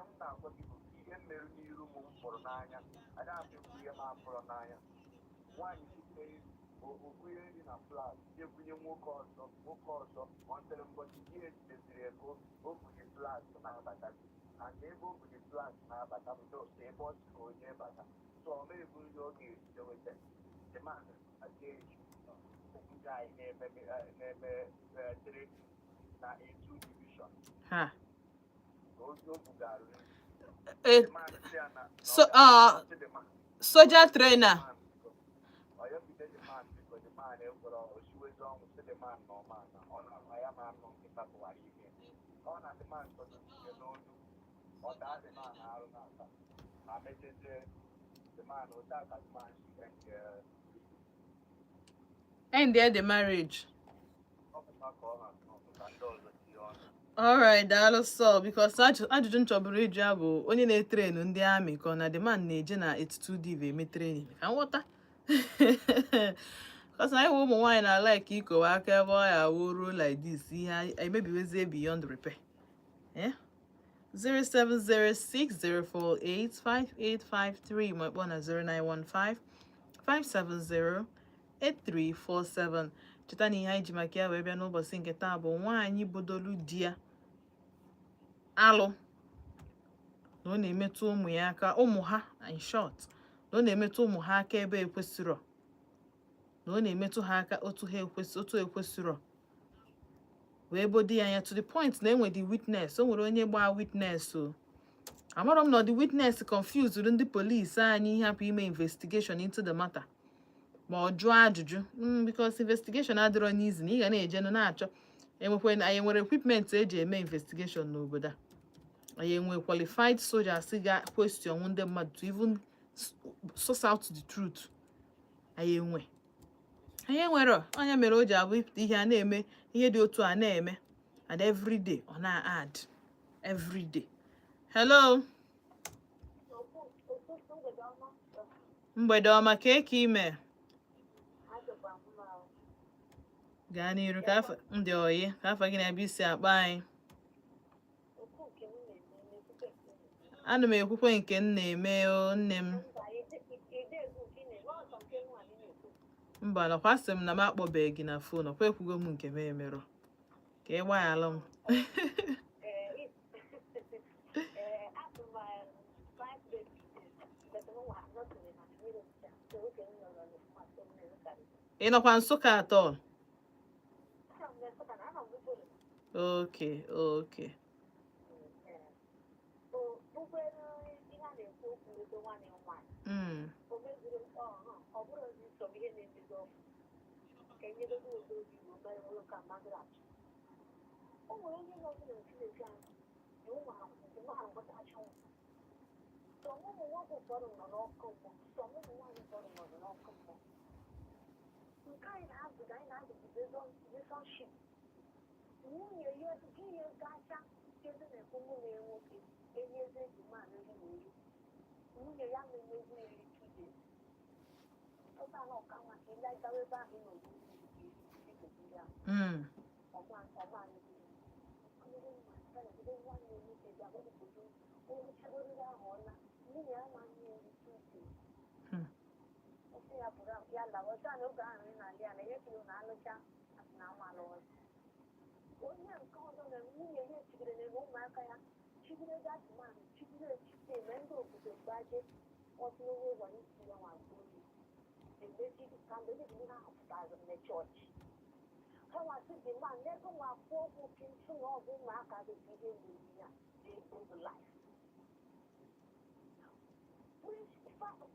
m na-agwa gị bụ ihe mere n'iru m, m fụrụ n'anya. Ada m ekwu ihe m afụrụ n'anya. Nwaanyị site okunye nri na flask, jebunye nwoke ọzọ, nwoke ọzọ ọ tere mbọchị ihe ejideziri ego o bughị flask na-abata, and ebe o bughị flask na-abata bụ just ebe ọ sị ka onye bata, so ọ ma ebu nri ọ ga-eri deweta. The man ga-eji ndị anyị na-eme training na A2 division Ha. ka ozi o bugara nri. Eh, The man sị ya na so soldier trainer. Ọyọbide the man biko, the man ekwere osiwezi ọnwụ, sị the man na ọma na ọ na-agwa ya ma anụ nkịta tụwara ime. Ọ na the man chọdosike n'olu, ọ daa the man arụ n'aka, ma mechezie the man otu aka the man si nke. End there the marriage. Ọ bụkwa ka ọ ha ka ndị ọzọ tinye ọnụ. Alright, daalụ sọ, because ajụjụ m chọburu ịjụ ya bụ onye na-etrain ndị amị, ka ọ na the man na-eje na 82 div eme training, ka m ghọta, because anyị wụ ụmụ nwaanyị na like ikowe aka ebe ọ ya ruo like this, ihe emebiwezie beyond repair. Eh? 07060485853, ma ịkpọ na 0915 570 8347. Cheta na ihe anyị ji maka ya wee bịa n'ụbọchị nke taa bụ nwaanyị bodolu di ya alụ na ọ na-emetụ ụmụ ya aka, ụmụ ha in short, na ọ na-emetụ ụmụ ha aka ebe ekwesịrọ, na ọ na-emetụ ha aka otu ha ekwesị, otu ekwesịrọ, wee bodi ya anya to the point na enwe the witness. O nwere onye gbaa witness o. Amarọ m na the witness confused ndị police anyị hapụ ime investigation into the matter, ma ọ jụọ ajụjụ, because investigation adịrọ n'izi na ị ga na-eje nụ na-achọ enwekwe. Anyị nwere equipment eji eme investigation n'obodo a? Anyị enwe qualified soldiers ga question ndị mmadụ to even source out the truth? Anyị enwe? Anyị enwero. Onye mere o ji abụ ịpụta ihe a na-eme, ihe dị otu a na-eme, and everyday ọ na-add everyday. Hello, mgbede ọma. Ka eke ime? Gaa n'iru ka afa ndị oyi, ka afa gị na ebe isi akpa anyị. Ana m ekwukwe nke m na-eme o nne m. Mba, nakwa asị m na m akpọbeghị gị na phone, ọkwa ekwugo m nke m emerọ ka ị gbaghalụ m. Ị nọkwa Nsụka atọ? Okay. Emezi ka mgbe ndị ihe ahụ pụtara na chọọchị ha nwasị dị mma n'ebe nwa akwụ okwu gị ntụ na ọ bụ ụmụaka gị bụ ihe mere ya dị life.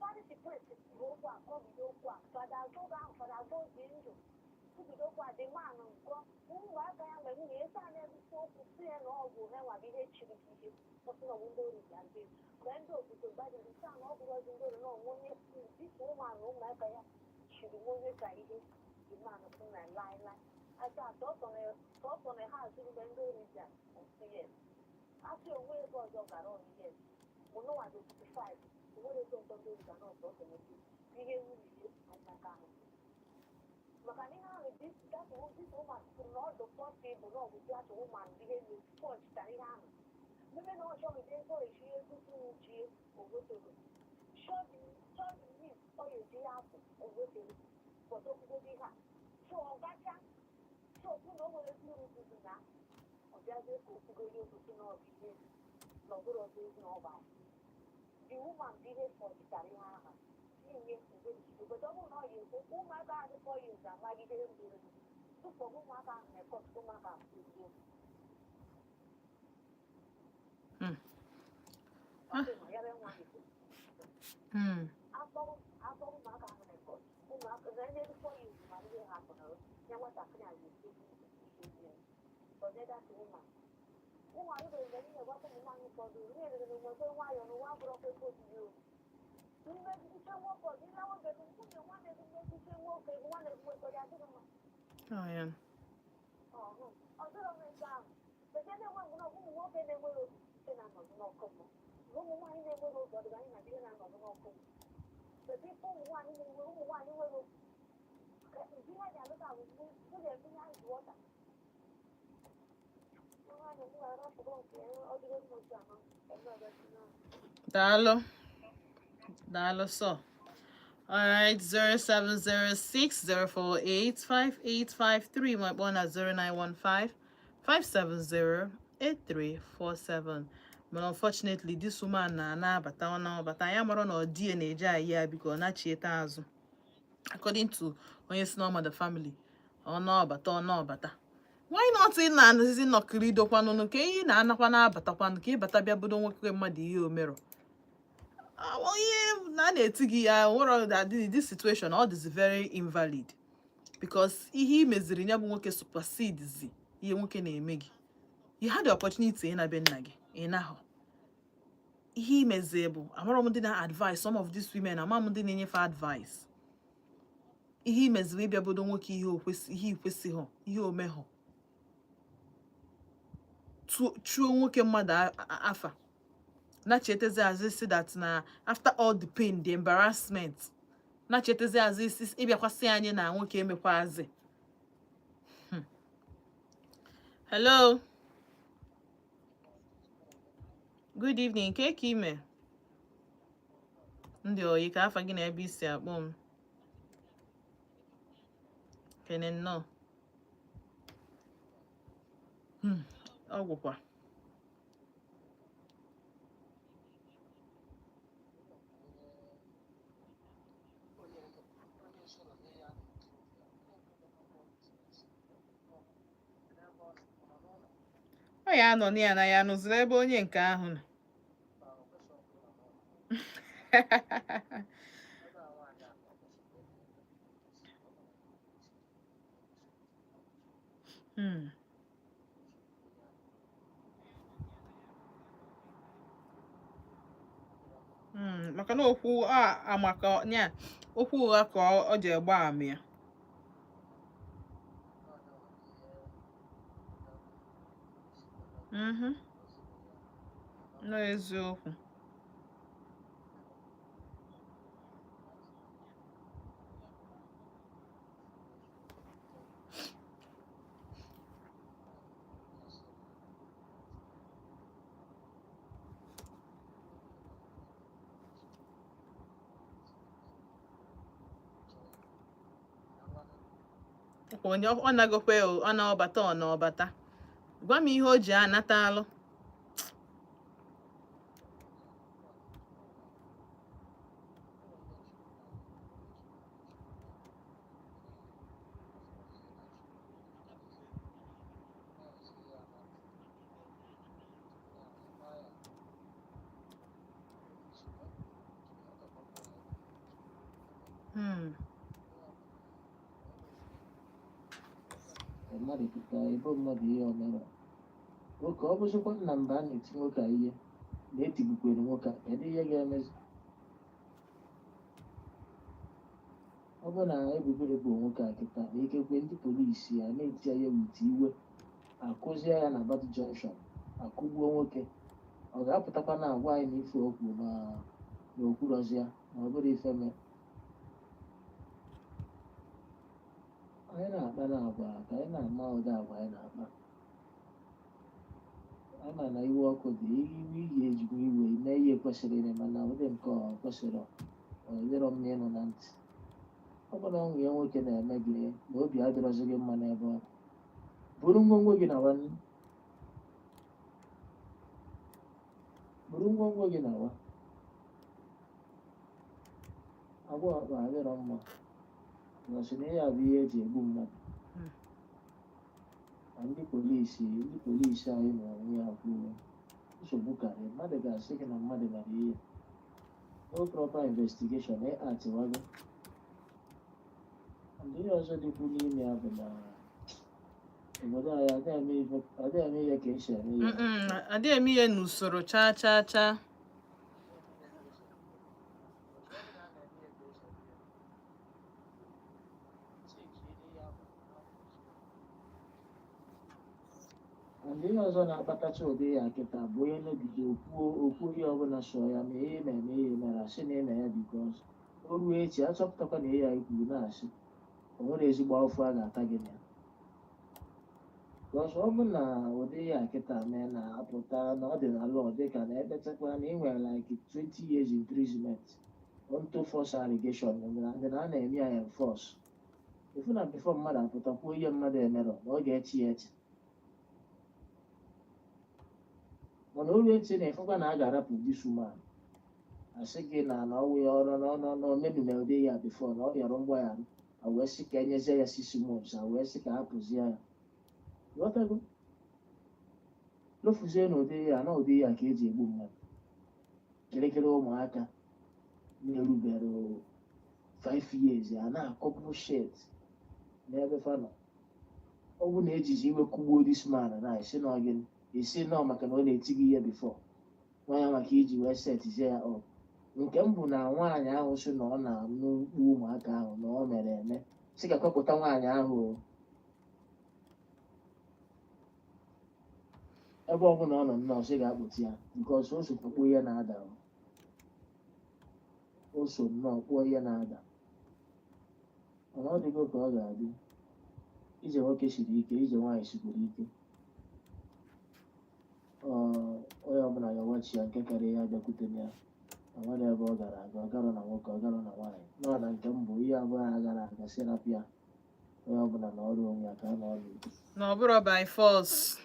Parish priest bụ okwu a kọbido okwu a, Fada Azoga ahụ, Fada Azo dị ndụ kwubido okwu a dị man nkọ ụmụaka ya mgbe nwunye esi a na-ebute okwu si ya na ọ bụ ha nwa bụ ihe chiri gị ihe ọsị na ọbụ ndị ori bịa ndị mgbe ndị obodo gbadiri taa na ọ bụrụ ọzọ ndị ori na onwe onye dịka ụmụanụ ụmụaka ya chiri nwa onye ka ihe dị man sị na laịlaị asa sọsọ na ha azụrụ mgbe ndị ori bịa ọsị yes asị onwe ebe ọzọ gara ọnụ yes mụnụnwa dị 65 onwere ego ọzọ ndị ori ga na ọsọ ọsọ ihe nwunye ụmụaka ahụ maka na ihe ahụ that this woman kwuru na ọ dị possible na ọ bụ that woman bụ ihe na-pọchitara ihe ahụ mebe na ọ chọghị ego esi ego jie ogotoro chọghị mis ọ ga-eji ya apụ ogotoro pọtụ okwugodo ihe a so ọ gacha so okwu na o nwere ezi uru dudu na ọ bịazie ka okwugoro okwu si na ọ bụ ihe na ọ bụrụ ọzọ ezi na ọ bụ asị the woman bụ ihe pọchitara ihe ahụ tinye mgbe obodo ọ bụrụ na ọ ya ekwu ụmụaka ahụ dị 4 years amagidere mmiri tupu ụmụaka ahụ na-ekọtụ ụmụaka ahụ eziokwu. Ọ sị na ya bụ nwa na-ekwu. Akpọrọ akpọrọ ụmụaka ahụ na-ekọtụ ụmụaka na ndị 4 years ma ndị ha pụtara ya nwatakịrị a ga-esi ihe mmiri ọdịda woman ụmụ anyị bere mgbe niile gwakwa ụmụ nwaanyị ụfọdụ na-erere na nwekwe nwayọọ n'ụwa bụrụ ọkwa ego obibi o mmegide nwoke ọdịla nwoke bụ nwunye nwanne gị mmegide nwoke bụ nwanne gị nwoke ọ dị mma. Oh, yeah. Ọhụ ọ dịrọ m ebe ahụ pete na-enwe mgbe na ụmụ nwoke na-enwere obi site na anọdụ n'ọkụ mmụọ na ụmụ nwaanyị na-enwere obi ọdịda anyị na di na-anọdụ n'ọkụ mmụọ pete ife ụmụ nwaanyị na-enwe ụmụ nwaanyị nwere obi ka ndị ha ji alụta bụ nwunye mmiri azụ ọta nwaanyị m ga-arapụgo nke ọ dịgo m otu anọ eme ọgachi na. Daalụ. Daalụ sọ. Alright, 0706 048 5853 ma kpọọ na 0915 570 8347. But unfortunately, this woman na-anabata ọ na-abata ya mara na ọ di ya na-eje ayi ya biko ọ nachieta azụ. According to onye si n'ọma the family, ọ na-abata ọ na-abata. Why not ị na-anazizi nnọkịrịdokwanụ ka ihe na-anakwa na-abatakwanụ ka ịbata bịa budo nwoke mmadụ ihe omero. Ah, well, ihe na a na-eti gị ya nwere that this situation ọ dịzi very invalid because ihe i meziri ya bụ nwoke supersedezi ihe nwoke na-eme gị. You had the opportunity ịna be nna gị ị nahụ ihe imezi bụ amarọ m ndị na advice some of these women ama m ndị na-enyefe advice ihe imeziri ịbịa bodo nwoke ihe okwesị ihe ikwesịghị ihe omehụ chụọ nwoke mmadụ afa na-chetezi azụ isi that na after all the pain, the embarrassment, na-chetezi azụ isi ịbịakwasị anyị na nwoke emekwazi. Hello, good evening. Ke ka ime ndị oyi ka afa gị na ebe isi akpọ m kene nnọọ. Ọ gwụkwa. Ọ ya anọ na ya na ya nụziri ebe onye nke ahụ nọ. Maka na okwu a amaka nya okwu ụgha ka ọ ji egba ama ya. Nọ eziokwu. Ọkwa onye ọ nagokwe o, ọ na-ọbata ọ na-ọbata gwa m ihe o ji anata alụ. Mmadụ pụta ebo mmadụ ihe o mere. Nwoke ọ bụzikwa na mgbe a na-eti nwoke a ihe na etigbukwere nwoke a, kedu ihe ga-emezi? Ọ bụrụ na ebubo ebo nwoke a kịta na ikekwe ndị polisi a na-eti ya ihe wit iwe, akụzie ya na Bad Junction, akụgbuo nwoke, ọ ga-apụtakwa na agwa anyị na ife okwu na n'okwurozi ya na ọ bụrụ ife mee. Anyị na-akpa na agwa ka anyị na-ama ụdị agwa anyị na-akpa. Ama na iwe ọkụ dị, iwe ị ga-ejikwa iwe mee ihe kwesịrị ime, mana ụdị nke ọ kwesịrị ọ dịrọ mma ịnụ na ntị. Ọ bụ na nwunye nwoke na-eme gị na obi adịrọzi gị mma n'ebe ọ nọ, buru ngwongwo gị na nwanne, buru ngwongwo gị na wa. Agwa ọkpa adịrọ mma, nọsị na ihe a bụ ihe eji egbu mmadụ. Ma ndị polisi anyị na onwe ya kwuo nsogbu karịrị. Mmadụ ga-asị gị na mmadụ mere ihe, no proper investigation, ị atịwago. And ihe ọzọ dịkwu n'ime ya bụ na obodo anyị adịghị eme ihe ka esi eme ihe. Adịghị eme ihe n'usoro chaa chaa chaa. And ihe ọzọ na-akpatacha ụdị ya kịta bụ onye nọgide okwuo okwu ihe ọbụla so ya ma ihe na-eme ihe mere asị na eme ya, because o ruo echi achọpụtakwa na ihe ya kwuru na-asị o nwere ezigbo afọ a ga-ata gị na ya. Because ọ bụ na ụdị ya kịta mee na-apụta na ọ dị na law, dịka na ekpechakwa na ị nwere like 20 years imprisonment onto false allegation na ndị na a na-eme ya enforce, ifu na before mmadụ apụta kwuo ihe mmadụ emerọ na ọ ga-echi ya echi. Mana oru echi na ịfụkwa na a ga-arapụ this woman, asị gị na na ọwụ ya ọrụ na ọnụ na omenume ụdị ya before na ọ rịọrọ mgbaghara, a wee sị ka enyezie ya 6 months, a wee sị ka hapụzie ya. Ghọtago? Lofuzie na ụdị ya na ụdị ya ka eji egbu mmadụ. Kịrịkịrị ụmụaka na-erubere 5 years a na-akọ bullshit n'ebe fa nọ. Ọ bụ na ejizi iwe kụgbuo this man na esi na gịnị esi nọ maka na ọ na-eti gị ihe before nwa ya, maka iji wee setizie ya up. Nke m bụ na nwaanyị ahụ sị na ọ na-anụ mkpu ụmụaka ahụ na ọ mere eme, sị ka kọpụta nwaanyị ahụ o. Ebe ọbụla ọ nọ nnọọ, sị ga-akpụta ya, because o sokwa kpuo ihe na-ada o. O so nnọọ kpuo ihe na-ada. Mana ọ dịgo ka ọ ga-adị. Ije nwoke siri ike, ije nwaanyị sikwuru ike. Ọ onye ọbụla ya wachi ya nke karịa ya bịakwute ya na nwere ebe ọ gara aga, ọ garọ na nwoke, ọ garọ na nwaanyị nọ na nke m bụ ihe abụọ ha gara aga, si rapụ ya, onye ọbụla na ọrụ onwe ya ka a na ọrụ udo. Na ọ bụrụ by force.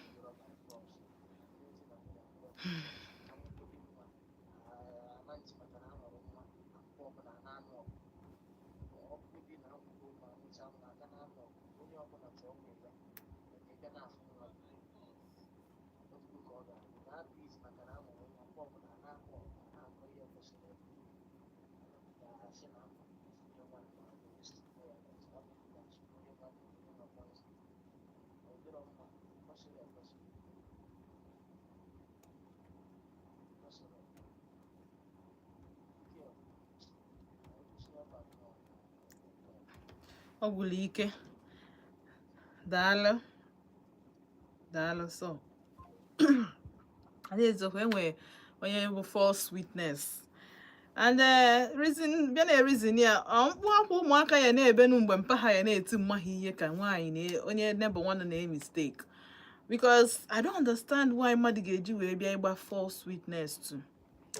Ọ gwụrụ ike. Daalụ, daalụ. So eziokwu, enwere onye bụ false witness and reason bịa na reason ya ọ mkpu akwa ụmụaka ya na-ebenu mgbe mpa ha ya na-eti mma ha ihe ka nwaanyị na onye neighbor nwanne na mistake, because I don't understand why mmadụ ga-eji wee bịa ịgba false witness to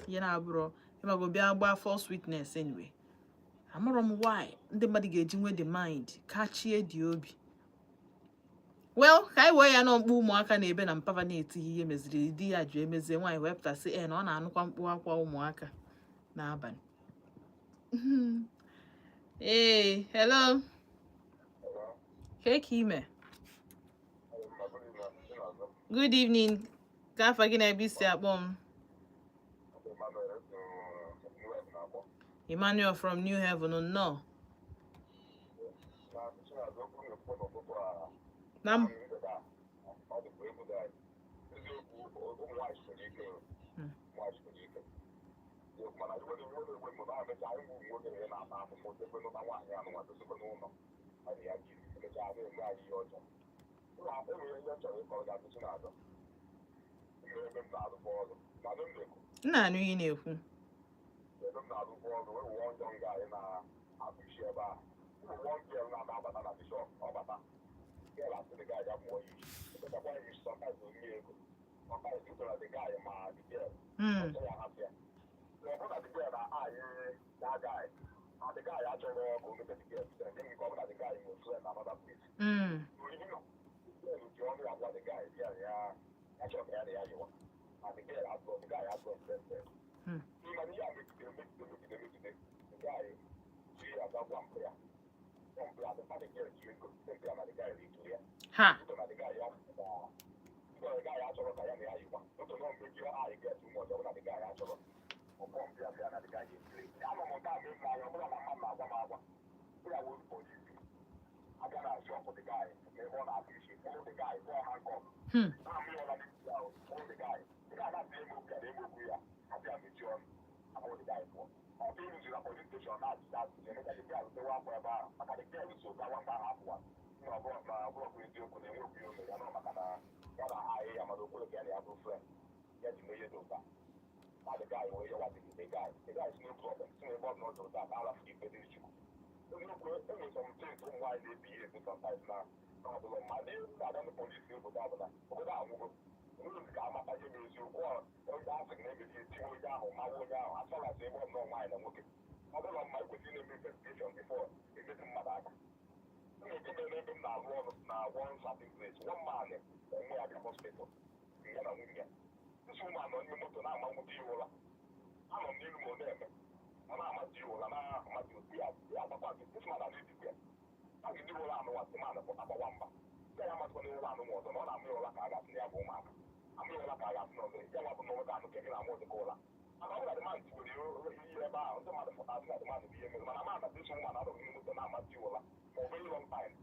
ihe na-abụrọ ịmago bịa gbaa false witness. Anyway, amarọ m why ndị mmadụ ga-eji nwee the mind kachie dị obi. Well, ka anyị wee ya nọ mkpu ụmụaka na-ebe na mpapa na-eti ihe meziri di ya jụ emezie nwaanyị wee pụtasị e na ọ na-anụkwa mkpu akwa ụmụaka n'abalị. Ee, hello. Kee ka ime? Good evening. Ka afa gị na ebe isi akpọ m? Emmanuel from New Haven, nnọọ. Na m na-anụ ihe ị na-ekwu. Ebe m na-arụkwa ọrụ, ewu ọjọọ m ga-anyị na-akpụ isi ebe a, ụmụ one girl na-abata na bishọp, ọbata girl asị the guy ya mụọ ya isi, emechakwa ya isi. Sometimes onye ego, sometimes ụtọ na the guy ma the girl ọsọ ya hapụ ya. Ọ bụ na the girl na-ayị that guy, na the guy achọrọ ka o mete the girl gịnị, ka ọ bụ na the guy nwere friend na another place. Even though girl ji ọnụ ya gwa the guy ya ya ya chọrọ ka ya na ya yiwa, na the girl atụ the guy atụ interested. Mana ihe a megide, megide, megide, megide, the guy ji ya ga gwa mpụ ya, mpụ ya the the girl ji ego mpụ ya, na the guy na-ekiri ya. Ha. Ụtọ na the guy ya na the guy achọrọ ka ya na ya yikwa ụtọ na mmejọ anyị get too much. Ọ bụ na the guy achọrọ ọkpọ mpụ ya bịa na the guy ga-ekiri ya. Anọ m nke a mee m n'anya, ọ bụla na mmadụ na-agwa m agwa ya wụ polisi abịa na shop the guy n'ebe ọ na-akpụ isi, kpụrụ the guy, kpụọ handcuff. Na-amụ ya ụra n'isi ya, kpụrụ the guy. The guy na-asị eme okwu ya na eme okwu ya abịa mechie ọnụ, abụrụ the guy pụọ. Ọ bụ ịrụziri na police station na-ajụjụ ajụjụ, emeka the girl dewe akwa ebe ahụ maka the girl so gawa mgbe ahụ apụwa na ọ bụrụ na ọ bụrụ eziokwu na enwekwu ihe o mere ya nọ, maka na ya na ahụ ya mana okwere ka ya na ya bụ friend ya ji mee ihe dị ụta na the guy wee yawa the guy si no problem, si na ebe ọ bụla ọ dị ụta ka arafụ ikpe dịrị Chukwu. Eziokwu, enwere some things ụmụ nwaanyị na-ebi ihe ebi sometimes na ọbụla ma ndị na-aga na polisi obodo ọbụla obodo anwụgo enweghị ka amata ihe bụ eziokwu. Onye ahụ sị na emeri etiwe onye ahụ mawa onye ahụ asọlasị ebe ọ bụla nwaanyị na nwoke ọ bụla mma ekwesịrị na-eme investigation before emetụ mmadụ aka. Enwere ike mere ebe m na-arụ ọrụ na one certain place, one man onwe ya bịa hospital, ya na nwunye ya. This woman nọ n'ime moto na-ama nwute ya ụra, anọ m n'ilu ma ọ na-eme, ọ na-amasị ya ụra, na-amasị otu ya ya agbakwa gị. This man na-etikwa ya a ga-eji ụra anụwa sị man pụta gbawa mba ya ya amasịkwa n'ụra anụ ma ọzọ na ọ na-amụ ya ụra ka a ga-asị na ya bụ ụmụaka amụ ya ụra, ka a ga-asị na ọzọ ya nwa bụ na ụra anụ ka ị na-amụ ụdịka ụra. Mana ọ bụrụ na the man tiwere ihe ebe ahụ, ndị mmadụ pụta sị na the man bụ ihe mere, mana man na this woman anọghị n'ime moto na-amasị ya ụra for very long time.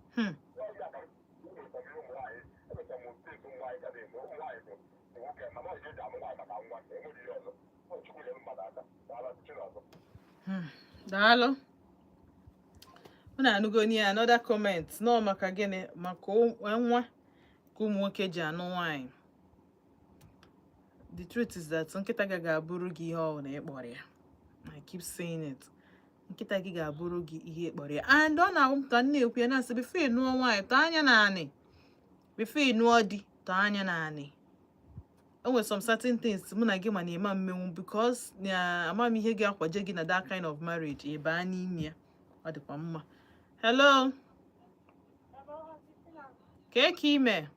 Ya ya ka emechara ụmụ nwaanyị, emechara m steeti ụmụ nwaanyị ga na-eme ụmụ nwaanyị bụ nwoke, mana ọ eji amụ nwaanyị maka nwa, enweghị ihe ọzọ. Ọ Chukwu nyere mmadụ aka. Daalụ, Chinazụ. Daalụ. Unu anụgo ya, another comment nọ maka gịnị? Maka nwa ka ụmụ nwoke ji anụ nwaanyị. The truth is that nkịta gị ga-abụrụ gị ihe ọ na ịkpọrọ ya. I keep saying it, nkịta gị ga-abụrụ gị ihe ịkpọrọ ya. And ọ na-awụ ka m na-ekwu ya na-asị, before ị nụọ nwaanyị, tọọ anya naanị. Before ị nụọ di, tọọ anya naanị. O nwere some certain things mụ na gị ma na-eme mmenwu because na ama m ihe ga-akwaje gị na that kind of marriage ị baa n'ime ya. Ọ dịkwa mma. Hello, kee ka ime?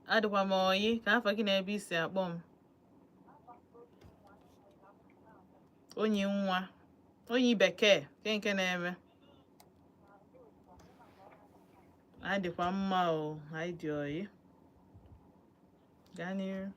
Adịkwa m oyi. Ka afọ gị na ebe isi akpọ m? Onye nwa onye bekee ke nke na-eme. Adịkwa mma o, anyị dị oyi. Gaa n'iru.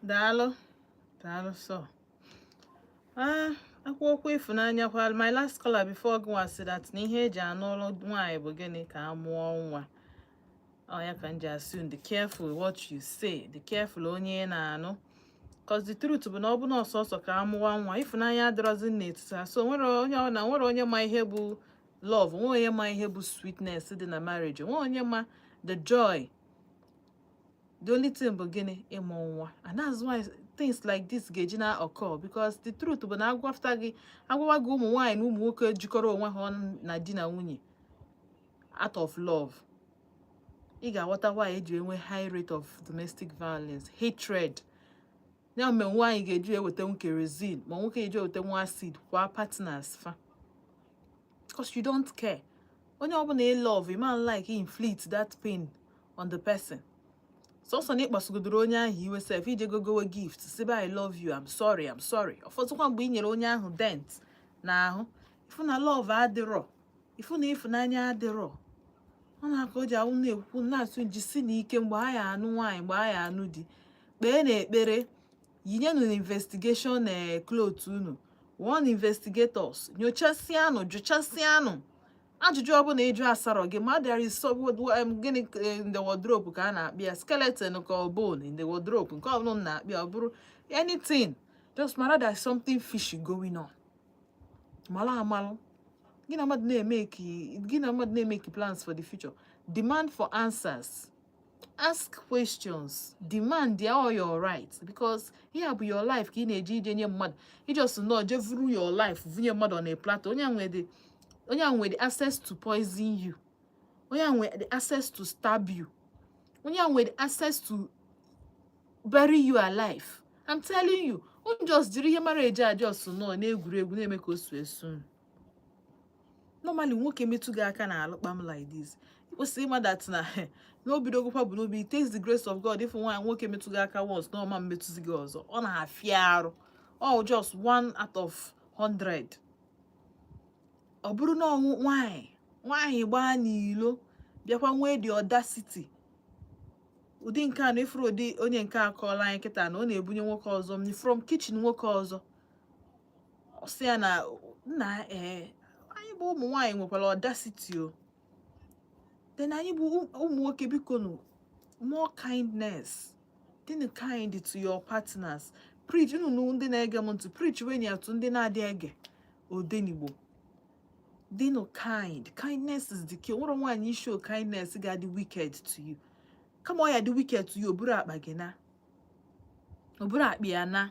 Daalụ, daalụ. So akwụkwọ ịfụnanya kwa, my last caller before gụnwa sị that na ihe eji anụ ụlọ nwaanyị bụ gịnị? Ka a mụọ nwa. Ọ ya ka m ji asị unu, dị careful what you say, dị careful onye ị na-anụ, cause the truth bụ na ọ bụ na ọsọsọ ka a mụwa nwa, ịfụnanya adịrọzi n'etiti ha. So nwere onye ọ na nwere onye ma ihe bụ love, nwe onye ma ihe bụ sweetness dị na marriage, nwe onye ma the joy. The only thing bụ gịnị? Ịmụ nwa. And that's why things like this ga-eji na occur, because the truth bụ na agwafta gị, agwawa gị, ụmụ nwaanyị na ụmụ nwoke jikọrọ onwe ha ọnụ na di na nwunye out of love, ị ga-aghọta why eji enwe high rate of domestic violence, hatred. Ya mere nwaanyị ga-eji eweta kerosene, ma nwoke ga-eji eweta nwa acid kwa partners fa, because you don't care. Onye ọbụla ị love, you man like inflict that pain on the person. Sọsọ na ịkpasugodoro onye ahụ iwe sef, ije gogowe gift, sibe, "I love you, I'm sorry, I'm sorry." Ụfọdụkwa mgbe ị nyere onye ahụ dent n'ahụ, ifu na love adịrọ, ifu na ịfụnanya adịrọ. Ọ na-aka o ji awụ na-ekwu na-asụ, jisi na ike mgbe a ya anụ nwaanyị, mgbe a ya anụ di, kpee na ekpere, yinyenụ na investigation cloth unu, one investigators, nyochasịanụ, jụchasịanụ ajụjụ ọbụla ịjụ asarọ gị ma there is gịnị in the wardrobe ka a na-akpị ya, skeleton ka ọ bone in the wardrobe, nke ọbụla m na-akpị ya, ọ bụrụ anything, just mara there's something fishy going on. Mara amalụ gị na mmadụ na-emeki, gị na mmadụ na-emeki plans for the future, demand for answers, ask questions, demand all your rights, because ihe a bụ your life ka ị na-eji ije nye mmadụ. I just nọ je vuru your life vunye mmadụ on a platter. Onye a nwere the access to poison you, onye a nwere the access to stab you, onye a nwere the access to bury you alive. I'm telling you, unu just jiri ihe marriage a just nọ na-egwuregwu, na-eme ka o su esu unu. Normally nwoke metụ gị aka na alụkpam like this, ị kwesịrị ịma that na n'obidogokwa bụ n'obi. It takes the grace of God ịfụ nwaanyị, nwoke metụ gị aka once na ọma mmetụzi gị ọzọ. Ọ na-afịa arụ, ọ just 1 out of 100. Ọ bụrụ na ọnwụ nwaanyị, nwaanyị gbaa n'ilo, bịakwa nwee the audacity ụdị nke a na ifuru ụdị onye nke a kọọla anyị kịta na ọ na-ebunye nwoke ọzọ mmiri from kitchen nwoke ọzọ. Ọ sị ya na nna, ee, anyị bụ ụmụ nwaanyị nwekwara audacity o. Then anyị bụ ụmụ nwoke, biko nụ, more kindness, dịnụ kind to your partners. Preach unu ndị na-ege m ntị, preach when ya to ndị na-adị ege odenigbo. Dịnụ kind. Kindness is the key. Nwere nwaanyị show kindness ga-adị wicked to you, kama ọ ya dị wicked to you, o buru akpa gị na o buru akpa ya na.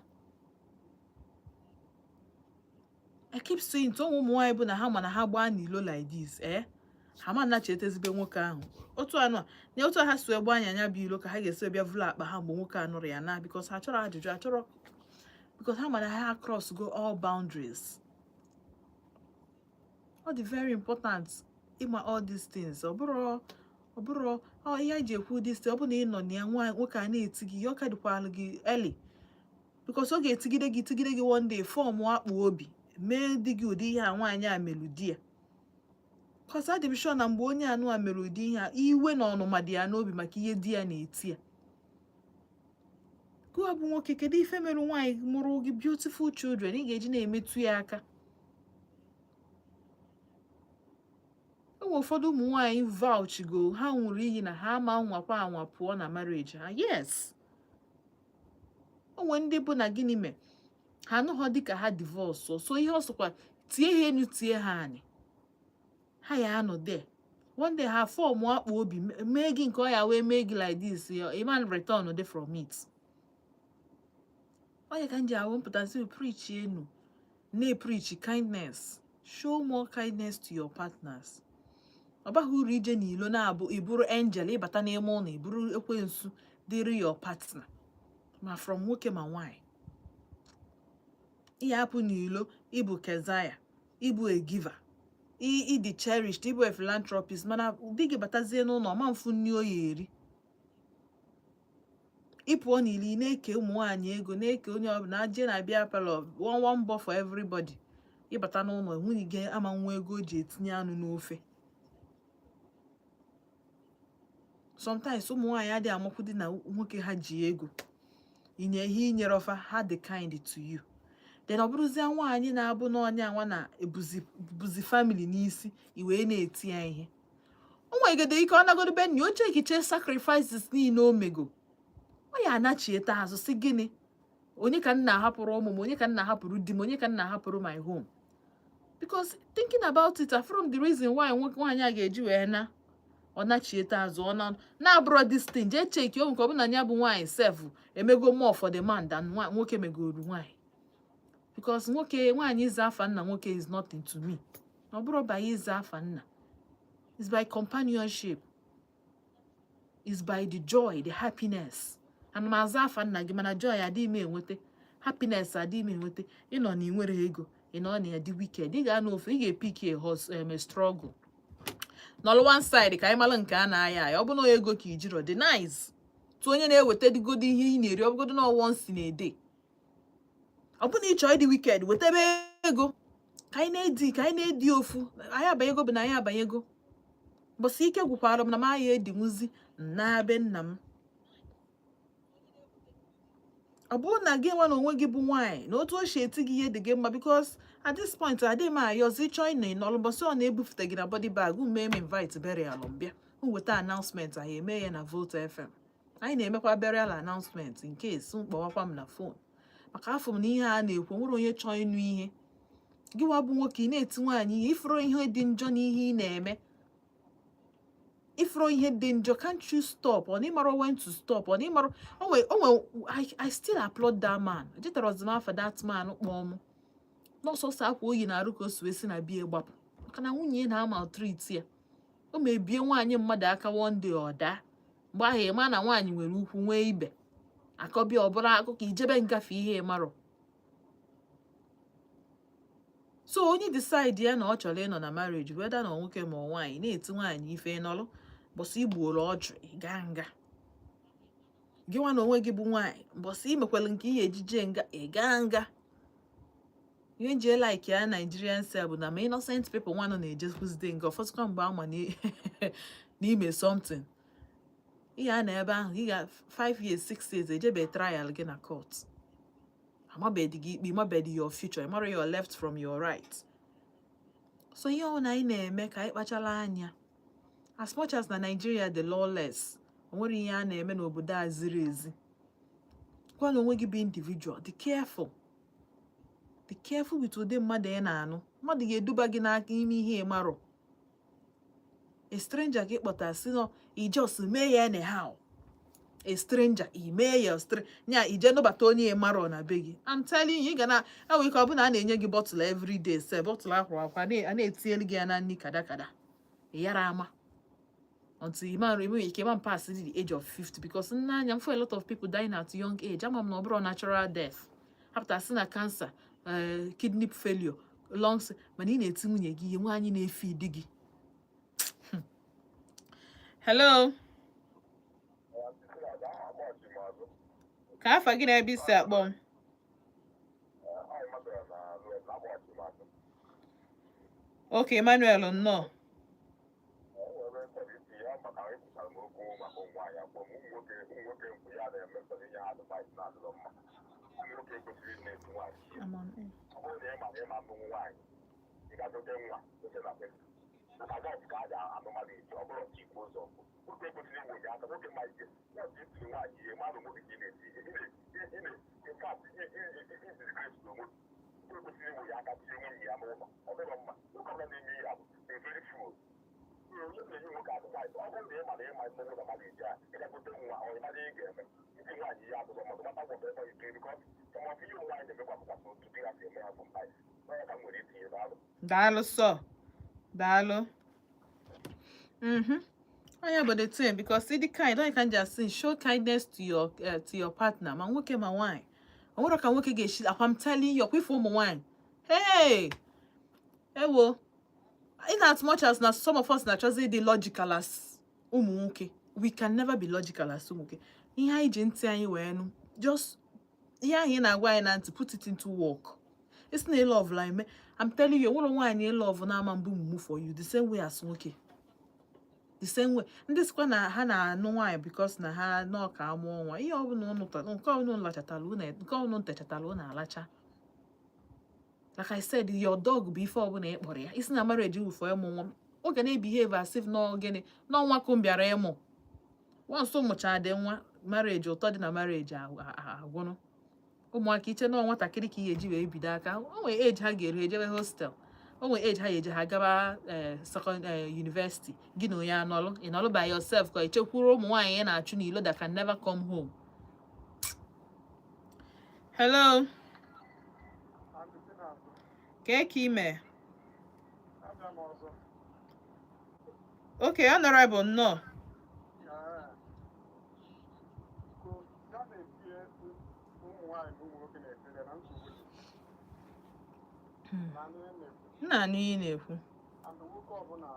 I keep saying to ụmụ nwaanyị bụ na ha ma na ha gbaa n'ilo like this, ha ma na chetezibe nwoke ahụ otu anụ a na otu a ha si wee gbaa anya anya bụ ilo ka ha ga-esi bịa vụrụ akpa ha mgbe nwoke a nụrụ ya na, because ha chọrọ ajụjụ achọrọ, because ha ma na ha cross go all boundaries. Ọ dị very important ịma all these things. Ọ bụrụ ọ ihe anyị ji ekwu this thing, ọ bụ na ị nọ na ya, nwa nwoke a na-eti gị ihe, ọ ka dịkwalụ gị early, because ọ ga-etigide gị, tigide gị, one day form akpụ obi mee di gị ụdị ihe a nwaanyị a mere di ya. Cause adị m sure na mgbe onye anụ a mere ụdị ihe a, iwe na ọnụma dị ya n'obi maka ihe di ya na-eti ya. Gụwa bụ nwoke, kedu ife mere nwaanyị mụrụ gị beautiful children ị ga-eji na-emetụ ya aka? E nwere ụfọdụ ụmụ nwaanyị vouch go, ha nwụrụ iyi na ha ama nwakwa anwa pụọ na marriage ha. Yes, o nwere ndị bụ na gịnị mee ha anụghọ dịka ha divorce. So ihe ọ sọkwa tie ha enu, tie ha anị, ha ya anọ there. One day ha form akpa obi mee gị nke ọ ya wee mee gị like this, your iman return dị from it. Onye ka m ji ahụ mpụtasị preach enu na-preach kindness. Show more kindness to your partners. Ọ baghị uru ije n'ilo na-abụ iburu angel, ịbata n'ime ụlọ iburu ekwensu dịrị your partner, ma from nwoke ma nwanyị. Ihe apụ n'ilo, ịbụ kezaya, ịbụ a giver, ịdị cherished, ịbụ a philanthropist, mana di gị batazie n'ụlọ, ọma mfu nri oyi eri. Ị pụọ n'ili, ị na-eke ụmụ nwaanyị ego, na-eke onye ọbụla jee na bịa parlour, one one ball for everybody. Ịbata n'ụlọ, nwunye gị ama nwa ego o ji etinye anụ n'ofe. Sometimes ụmụ nwaanyị adịghị amakwụdị na nwoke ha ji ego inye ihe inyere ọfa ha dị kind to you. Then ọ bụrụzie nwaanyị na-abụ n'ọnya nwa na-ebuzi buzi family n'isi, i wee na-eti ya ihe. O nwegede ike ọ nagodo be nna oche ekiche sacrifices niile o mego, ọ ya anachieta azụ si gịnị? Onye ka m na-ahapụrụ ụmụ m? Onye ka m na-ahapụrụ di m? Onye ka m na-ahapụrụ my home? Because thinking about it, from the reason why nwoke nwaanyị a ga-eji wee na ọ nachieta azụ, ọ na na-abụrọ this thing, jee cheki o nke ọ bụ na ya bụ nwaanyị sef emego more for the man than nwoke megoro nwaanyị. Because nwoke nwaanyị ịza afa nna nwoke is nothing to me. Ọ bụrụ by ịza afa nna, is by companionship, is by the joy, the happiness. Ana m aza afa nna gị, mana joy adịghị m enweta, happiness adịghị m enweta. Ịnọ na ị nwere ego, ị nọ na ya dị wicked, ị ga-anọ ofe, ị ga-epik a horse a struggle nọlụ one side ka anyị mara nke a na-aya aya. Ọ bụ na ego ka ijiro dị nice tụ onye na-eweta dịgodo ihe ị na-eri, ọ bụgodo na once in a day. Ọ bụ na ị chọọ ịdị wicked, wetebe ego ka anyị na-edi, ka anyị na-edi ofu. Anyị abanyego bụ na anyị abanyego mbọsị ike gwụkwara m na m aya edinwuzi na be nna m. Ọ bụrụ na gị nwa na onwe gị bụ nwaanyị na otu o si eti gị ihe dị gị mma, because at this point adịghị m ayọzi ịchọ ịnọ ịnọlụ. Mbọsị ọ na-ebufute gị na body bag, mee m invite burial, mbịa m weta announcement. Anyị eme ya na Volt FM. Anyị na-emekwa burial announcement in case mkpọwakwa m na phone, maka afọ m na ihe a na-ekwu nwere onye chọọ ịnụ ihe. Gị nwa bụ nwoke, ị na-eti nwaanyị ihe, ifuru ihe dị njọ n'ihe ị na-eme, ifuru ihe dị njọ. Can't you stop? Ọ na ịmara when to stop? Ọ na ịmara onwe I still applaud that man. Echetara m afa that man kpọọ m n'ọsọsọ akwa oyi na-arụ ka o si wee si na bie gbapụ, maka na nwunye ya na-amaltreat ya. O mebie nwaanyị mmadụ aka, one day ọ daa. Mgbe ahụ ịma na nwaanyị nwere ukwu nwee ibe akọbịa ọbụla akụkọ ijebe ngafe ihe ịmarọ. So onye decide ya na ọ chọrọ ịnọ na marriage, whether na nwoke ma ọ nwaanyị, na-eti nwaanyị ife nọlụ, mbọsị igbuoro ọjụ, ị gaa nga. Gị nwa na onwe gị bụ nwaanyị, mbọsị imekwara nke ihe ejije nga, ị gaa nga. Ihe nji like ya Nigerian sef bụ na ma innocent people nwa nọ na-ejekwuzide nga. Ụfọdụkwa mgbe ama n'ime something ihe a na ebe ahụ, ị ga 5 years, 6 years, ejebe trial gị na court, amabedi gị ikpe, ịmabedi your future, ịmara your left from your right. So ihe ọbụla anyị na-eme, ka anyị kpachala anya. As much as na Nigeria dị lawless, o nwere ihe a na-eme n'obodo a ziri ezi. Gwa na onwe gị bụ individual, dị careful, be careful with ụdị mmadụ ị na-anụ. Mmadụ ga-eduba gị n'aka ime ihe ịmarọ. A stranger ka ị kpọtara si nọ, i just mee ya anyhow. A stranger, i mee ya nya ije nụbata onye ịmarọ na be gị. I'm telling you, ị ga na enwe ike ọ bụ na a na-enye gị bottle every day se bottle akwụrụ akwa, a na-etinyelu gị ya na nri kada kada, ị yara ama until you man enweghị ike man pass the age of 50. Because nne anya m for a lot of people dying at young age, ama m na ọ bụrụ natural death, hapụta sị na cancer, kidney failure, lungs. Mana ị na-eti nwunye gị ihe, nwaanyị na-efe di gị. Hello, ka afa gị na ebe isi akpọ m? Okay, Emmanuel, nnọọ. I'm on air. Ọ bụrụ na ị ma na ịma mmụọ na mmadụ eji a ị ga-egote nwa ọ ịmara ihe ị ga-eme iti nwaanyị ihe abụrụ mmadụ mata gwọta ebe ike because some of ihe nwaanyị na-emekwa bụkwa otu di ha si eme ha sometimes. Onye ka m nwere itinye n'alụ. Daalụ sọ, daalụ. Onye bụ the thing, because ịdị kind, onye ka m ji asị show kindness to your partner, ma nwoke ma nwaanyị. O nwere ka nwoke ga-esi akwa. M telling you, ọkwa ife ụmụ nwaanyị, hey, ewo, in as much as na some of us na-achọzi ịdị logical as ụmụ nwoke, we can never be logical as ụmụ nwoke. Ihe anyị ji ntị anyị wee nụ, just ihe ahụ ị na-agwa anyị na ntị, put it into work. Isi na love la eme. I'm telling you, nwere nwaanyị love na-ama mbụ mumu for you the same way as nwoke, the same way ndị sikwa na ha na-anụ nwaanyị because na ha nọ ka amụọ nwa. Ihe ọbụla unu nke ọbụla unu lachatara unu, nke ọbụla unu techatara unu alacha. Like I said, your dog bụ ife ọbụla ị kpọrọ ya. Isi na marriage wụ for ịmụ nwa, ọ ga na-ebehave as if nọ gịnị n'ọnwa ka m bịara ịmụ. Once ụmụcha dị nwa, marriage, ụtọ dị na marriage agwụnụ. Ụmụaka iche nọọ nwatakịrị ka ị ga-eji wee bido aka. O nwere age ha ga-eru ejebe hostel, o nwere age ha ga-eje ha gaba second university. Gị na onye anọlụ, ị nọlụ by yourself ka ichekwuru ụmụ nwaanyị ị na-achụ n'ilo that can never come home. Hello. Kee ka ime? Abịa m ọzọ. Okay, honorable, nnọọ. Ee. Ko ya na-etinye ụmụ nwaanyị na ụmụ nwoke na-ekpere na nsogbu dị. Na ndị na-ekwu. M na-anụ ihe ị na-ekwu. And nwoke ọbụla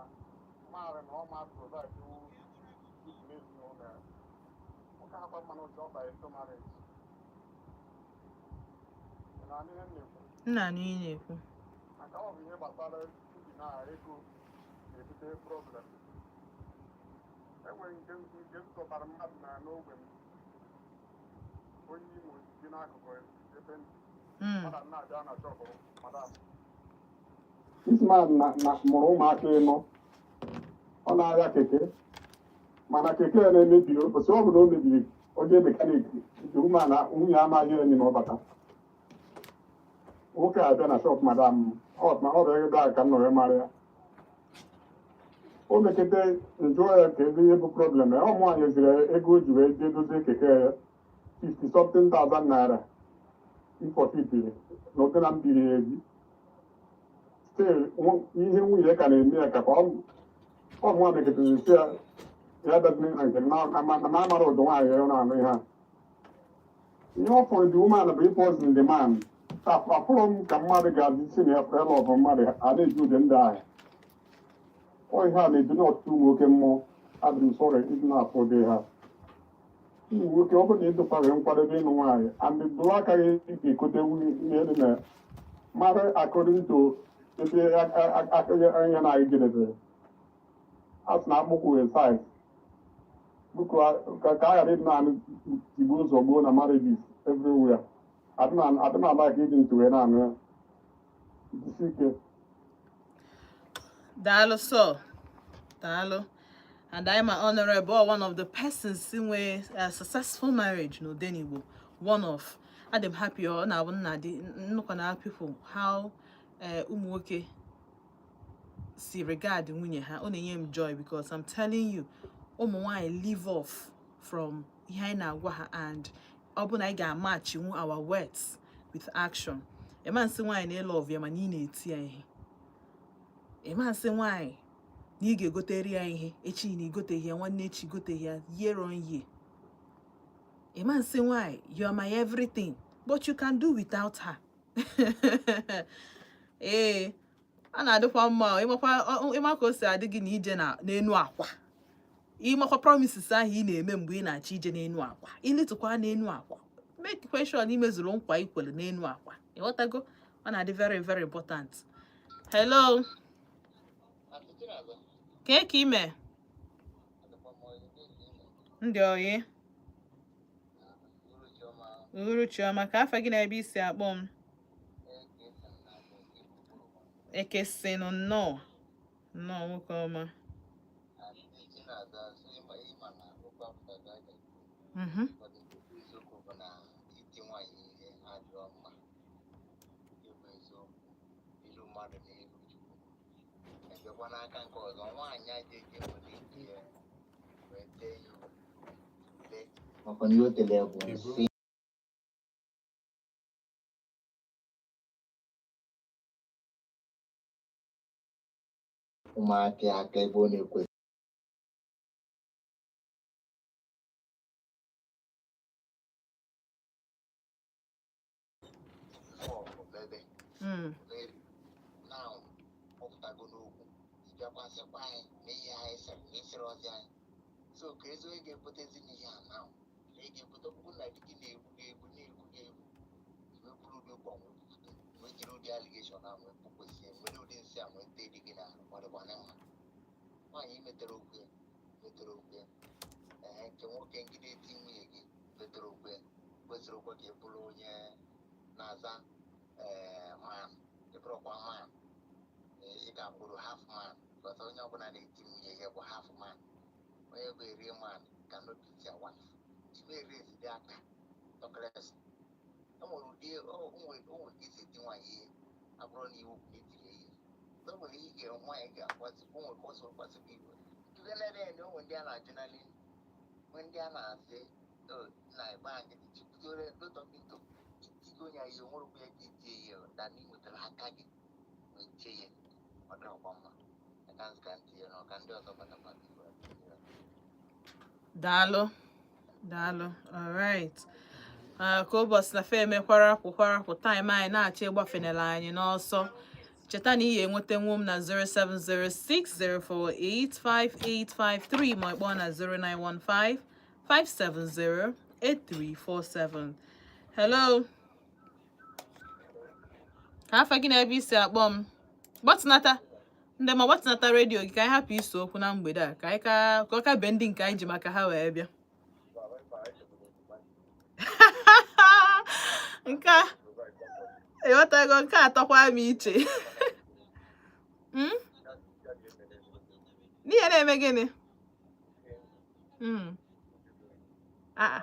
maara na ọ ma provide iwu n'ezinụlọ ya, nwoke akwa mmanụ ụjọ ọ banye into marriage. Ị na-anụ ihe m na-ekwu? M na-anụ ihe ị na-ekwu. Maka ọ bụ ihe gbasara ubi na ego na-ebute problem. Enwere nke m zọtara mmadụ na n'ogbe m, onye Imo bi n'akụkụ ebe m. Madam na-abịa na shop madam. This man na mụrụ ụmụaka 4. Ọ na-arịa keke, mana keke ya na-emebi. Ụbọchị ọ bụla o mebiri, onye mechanic nke woman na nwunye amaghị enyi na ọ bata. Nwoke a abịa na shop madam ọ ma ọ bụ ego a ka m nọrọ mara ya. O mekete njụọ ya ka ebe ihe bụ problem ya. Ọ mụ ziri ego o ji wee jee dozie keke ya, 50 something thousand naira ịfọfitiri na ụdị na mbiri ya ebi. Still ihe nwunye ka na-eme ya ka ọ ọ mụnwa meketezi si ya ya dabere na nke m na m amara ụdị nwaanyị ya na-anụ ihe a. Ihe ọ fọrọ the woman bụ ịpoison the man. Afụrụ m ka mmadụ ga-adị si na ya love mmadụ a na-eji ụdị ndị ahụ. Ọ ihe a na-edu n'ọtụtụ ụmụ nwoke mmụọ. Adị m sorry ịdị na-afụ ụdị ha ụmụ nwoke. Ọ bụrụ na ịdụkwaghị nkwadebe ịnụ nwaanyị and dụrụ aka gị ga-ekote ihe dị na mara according to ebe aka ihe na-agị jedebere a sị na akpụkwụ wee size bụkwa ka a ghara ịdị naanị tigbuo ụzọ gbuo na marriages everywhere. Adị m ala ka iji ntị wee na-anụ ya. Jisi ike. Daalụ sir. Daalụ. And I'm an honorable one of the persons nwe a successful marriage n'Odenigbo. One of. Adị m happy ọ na-abụ nna dị nnukwu na people how ụmụ nwoke si regard nwunye ha. Ọ na-enye m joy because I'm telling you, ụmụ nwanyị live off from ihe anyị na-agwa ha, and ọ bụ na anyị ga-amachinwu our words with action. Ịma nsị nwaanyị na ịlove ya mana ị na-eti ya ihe. Ịma nsị nwaanyị na ị ga-egotere ya ihe echi na igoteghị ya, nwanne echi goteghị ya, year on year. Ịma nsị nwaanyị, "You are my everything," but you can do without her. Ee, a na-adịkwa mma ịmakwa ịma ka o si adị gị na ije na n'enu akwa, ịmakwa promises ahụ ị na-eme mgbe ị na-achọ ije n'enu akwa, ilitụkwa n'enu akwa, make question imezuru nkwa ikwere n'enu akwa. Ịghọtago? Ọ na-adị very very important. Hello. Kee ka ime, ndị oyi? Uhuruchi ọma. Ka afa gị na ebe isi akpọ m? Ekesinụ, nnọọ nnọọ, nwoke ọma. Eziokwu bụ na iti nwaanyị ihe adịrọ mma. Ịbụ eziokwu, ilu mmadụ na ilu Chukwu. Ebịakwa n'aka nke ọzọ, nwaanyị a ji eji nwere ike ya wee tee ya ule, maka na ihe o tere bụ nsị. Ụmụaka aka ebe ọ na-ekwesị. Ebe now ọ pụtago n'okwu, ịbịakwa sịkwa anyị na ihe anyị sịrị na ịsịrị ọzọ anyị. So ka ezi onye ga-ekwetezi n'ihe a now na ị ga-ekweta ọkpụkpụ na di gị na-egbu gị egbu, na-egbu gị egbu, iwe bụrụ ụdị ụkwa nwee bupụta, wee jiri ụdị allegation a nwee kpụkwesị, nwere ụdị nsị a nwee tee di gị n'ahụ. Ọ dịkwana mma nwaanyị metere okwu ya, metere okwu ya. Ee, nke nwoke ngide eti nwunye gị metere okwu ya, kwesịrị okwe ka ị bụrụ onye na-aza ee man. Ị bụrụkwa man, ị ga-abụrụ half man, because onye ọbụla na-eti nwunye ya bụ half man. Onye bụ a real man cannot beat your wife. Ime dị aka tọkres, e nwere ụdị o nwere ka esi eti nwaanyị ihe abụrụ na iwu na etiri ya ihe. O nwere ihe ga nwaanyị ga-akwasị, o nwere ka ọ soro kwasị gị iwe tụle n'ebe ya na o nwere ndị a na-ajụ n'ala, nwee ndị a na-asị na ịgba nkịtị chikwudore dọkịta itigo ya ihe onwerekwa ya ka itie ya da na ị nwetara aka gị wee tie ya. Ọ dịrọkwa mma aka nzika ntị ya na ọka ndị ọzọ batakwa. Daalụ, daalụ. Alright. Ka ụbọchị na fe emekwarapụ kwarapụ, time anyị na-achọ ịgbafenela anyị n'ọsọ. Cheta na ị ga-enweta nwu m na 07060485853, ma ịkpọọ na 0915 570 8347. Hello, ka afa gị na ebe isi akpọ m? Gbatịnata ndị ma gbatịnata redio gị ka anyị hapụ iso okwu na mgbede a, ka anyị ka ọ ka bee ndị nke anyị ji maka ha wee bịa. Nke a ịghọtago, nke a tọkwa m iche. N'ihe na-eme gịnị? Ah.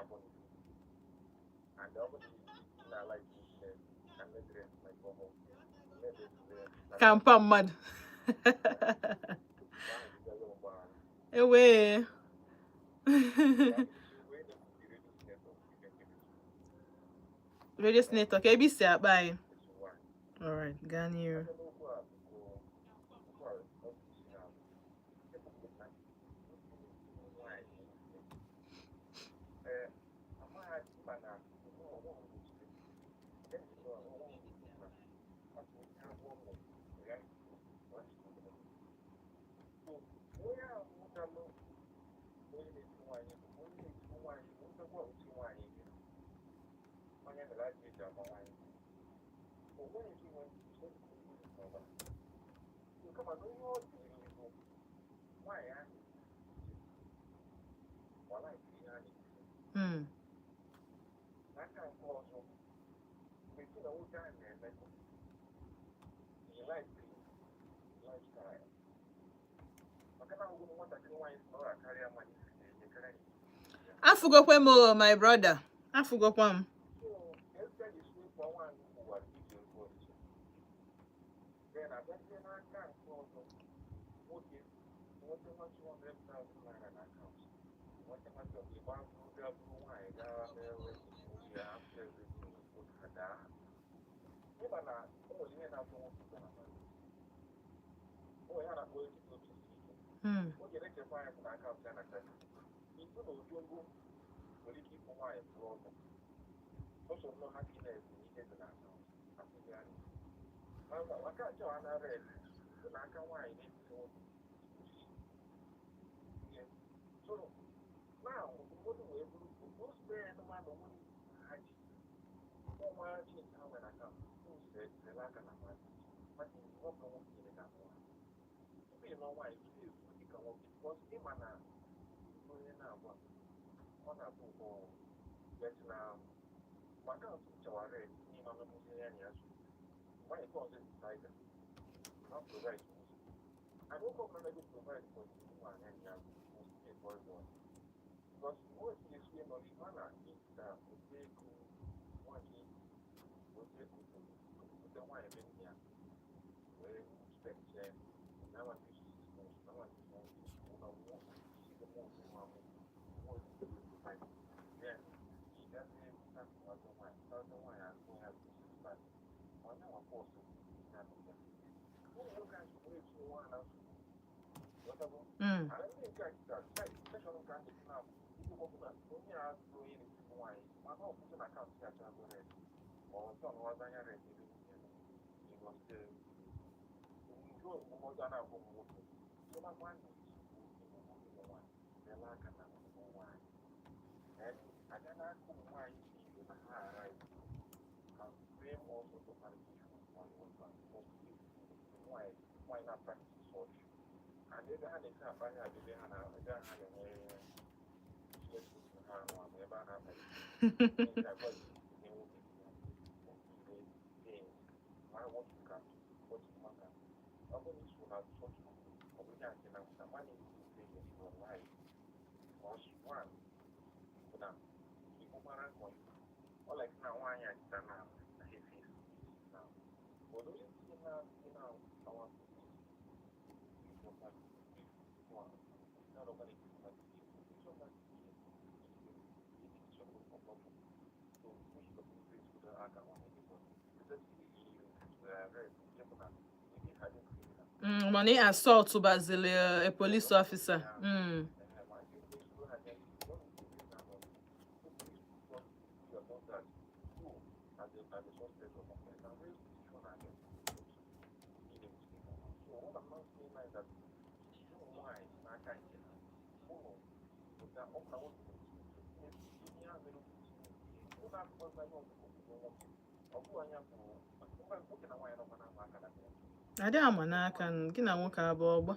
Ka mpa mmadụ ewee radio senator ka ebe isi akpa anyị. Alright, gaa n'iru. Afụgokwe m o, my brother, afụgokwa m. Mana ị assault bazili a police officer. Adị ama n'aka gị na nwoke abụọ ọgba.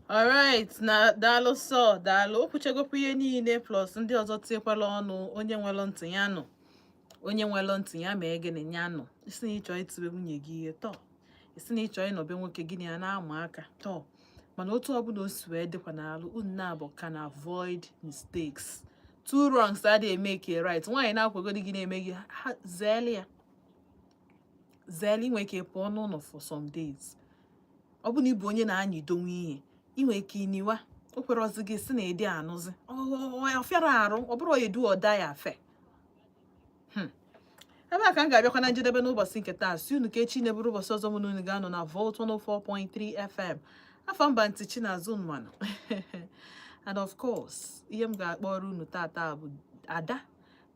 Alright, na daalụ sọ, daalụ. O kwuchegokwa ihe niile, plus ndị ọzọ tinyekwala ọnụ. Onye nwere ntị ya nụ, onye nwere ntị ya mee gịnị? Ya nụ. Isi na ịchọ itibe nwunye gị ihe tọọ, isi na ịchọ ịnọbe nwoke gị na ya na-ama aka tọọ, mana otu ọbụla o si wee dịkwa n'alụ unu na-abụ can avoid mistakes. Two wrongs adịghị eme ka right. Nwaanyị na-akwagodi gị na-eme gị ha, zeele ya, zeele. Inwe ike pụọ n'ụlọ for some days. Ọ bụ na ị bụ onye na-anyịdonwe ihe, ị nwere ike iniwa o kwerọzi gị si na ịdị anụzi ọ fịara arụ, ọ bụrụ edu ọda ya afe. Ebe a ka m ga-abịakwa na njedebe n'ụbọchị nke taa. Si unu ka echi na-eburu ụbọchị ọzọ mụ na unu ga-anọ na Volt 104.3 FM. Afọ mba ntị Chinazụ mmanụ, and of course ihe m ga-akpọrọ unu tata bụ Ada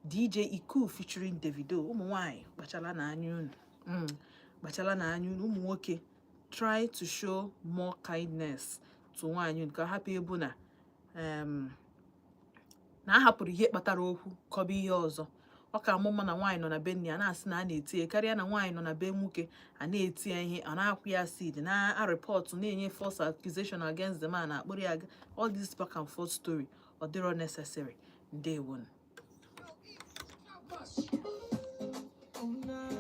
DJ Iku featuring Davido. Ụmụ nwanyị, kpachala n'anya unu. Kpachala n'anya unu. Ụmụ nwoke, try to show more kindness to nwaanyị unu, ka hapụ ịbụ na na a hapụrụ ihe kpatara okwu kọba ihe ọzọ. Ọ ka amụ mma na nwaanyị nọ na be nne ya na-asị na a na-eti ya, karịa na nwaanyị nọ na be nwoke a na-eti ya ihe, ọ na-akwụ ya acid, na-areport, na-enye false accusation against the man, na-akpụrụ ya, all this back and forth story. Ọ dịrọ necessary. Ndewonu. Oh, na.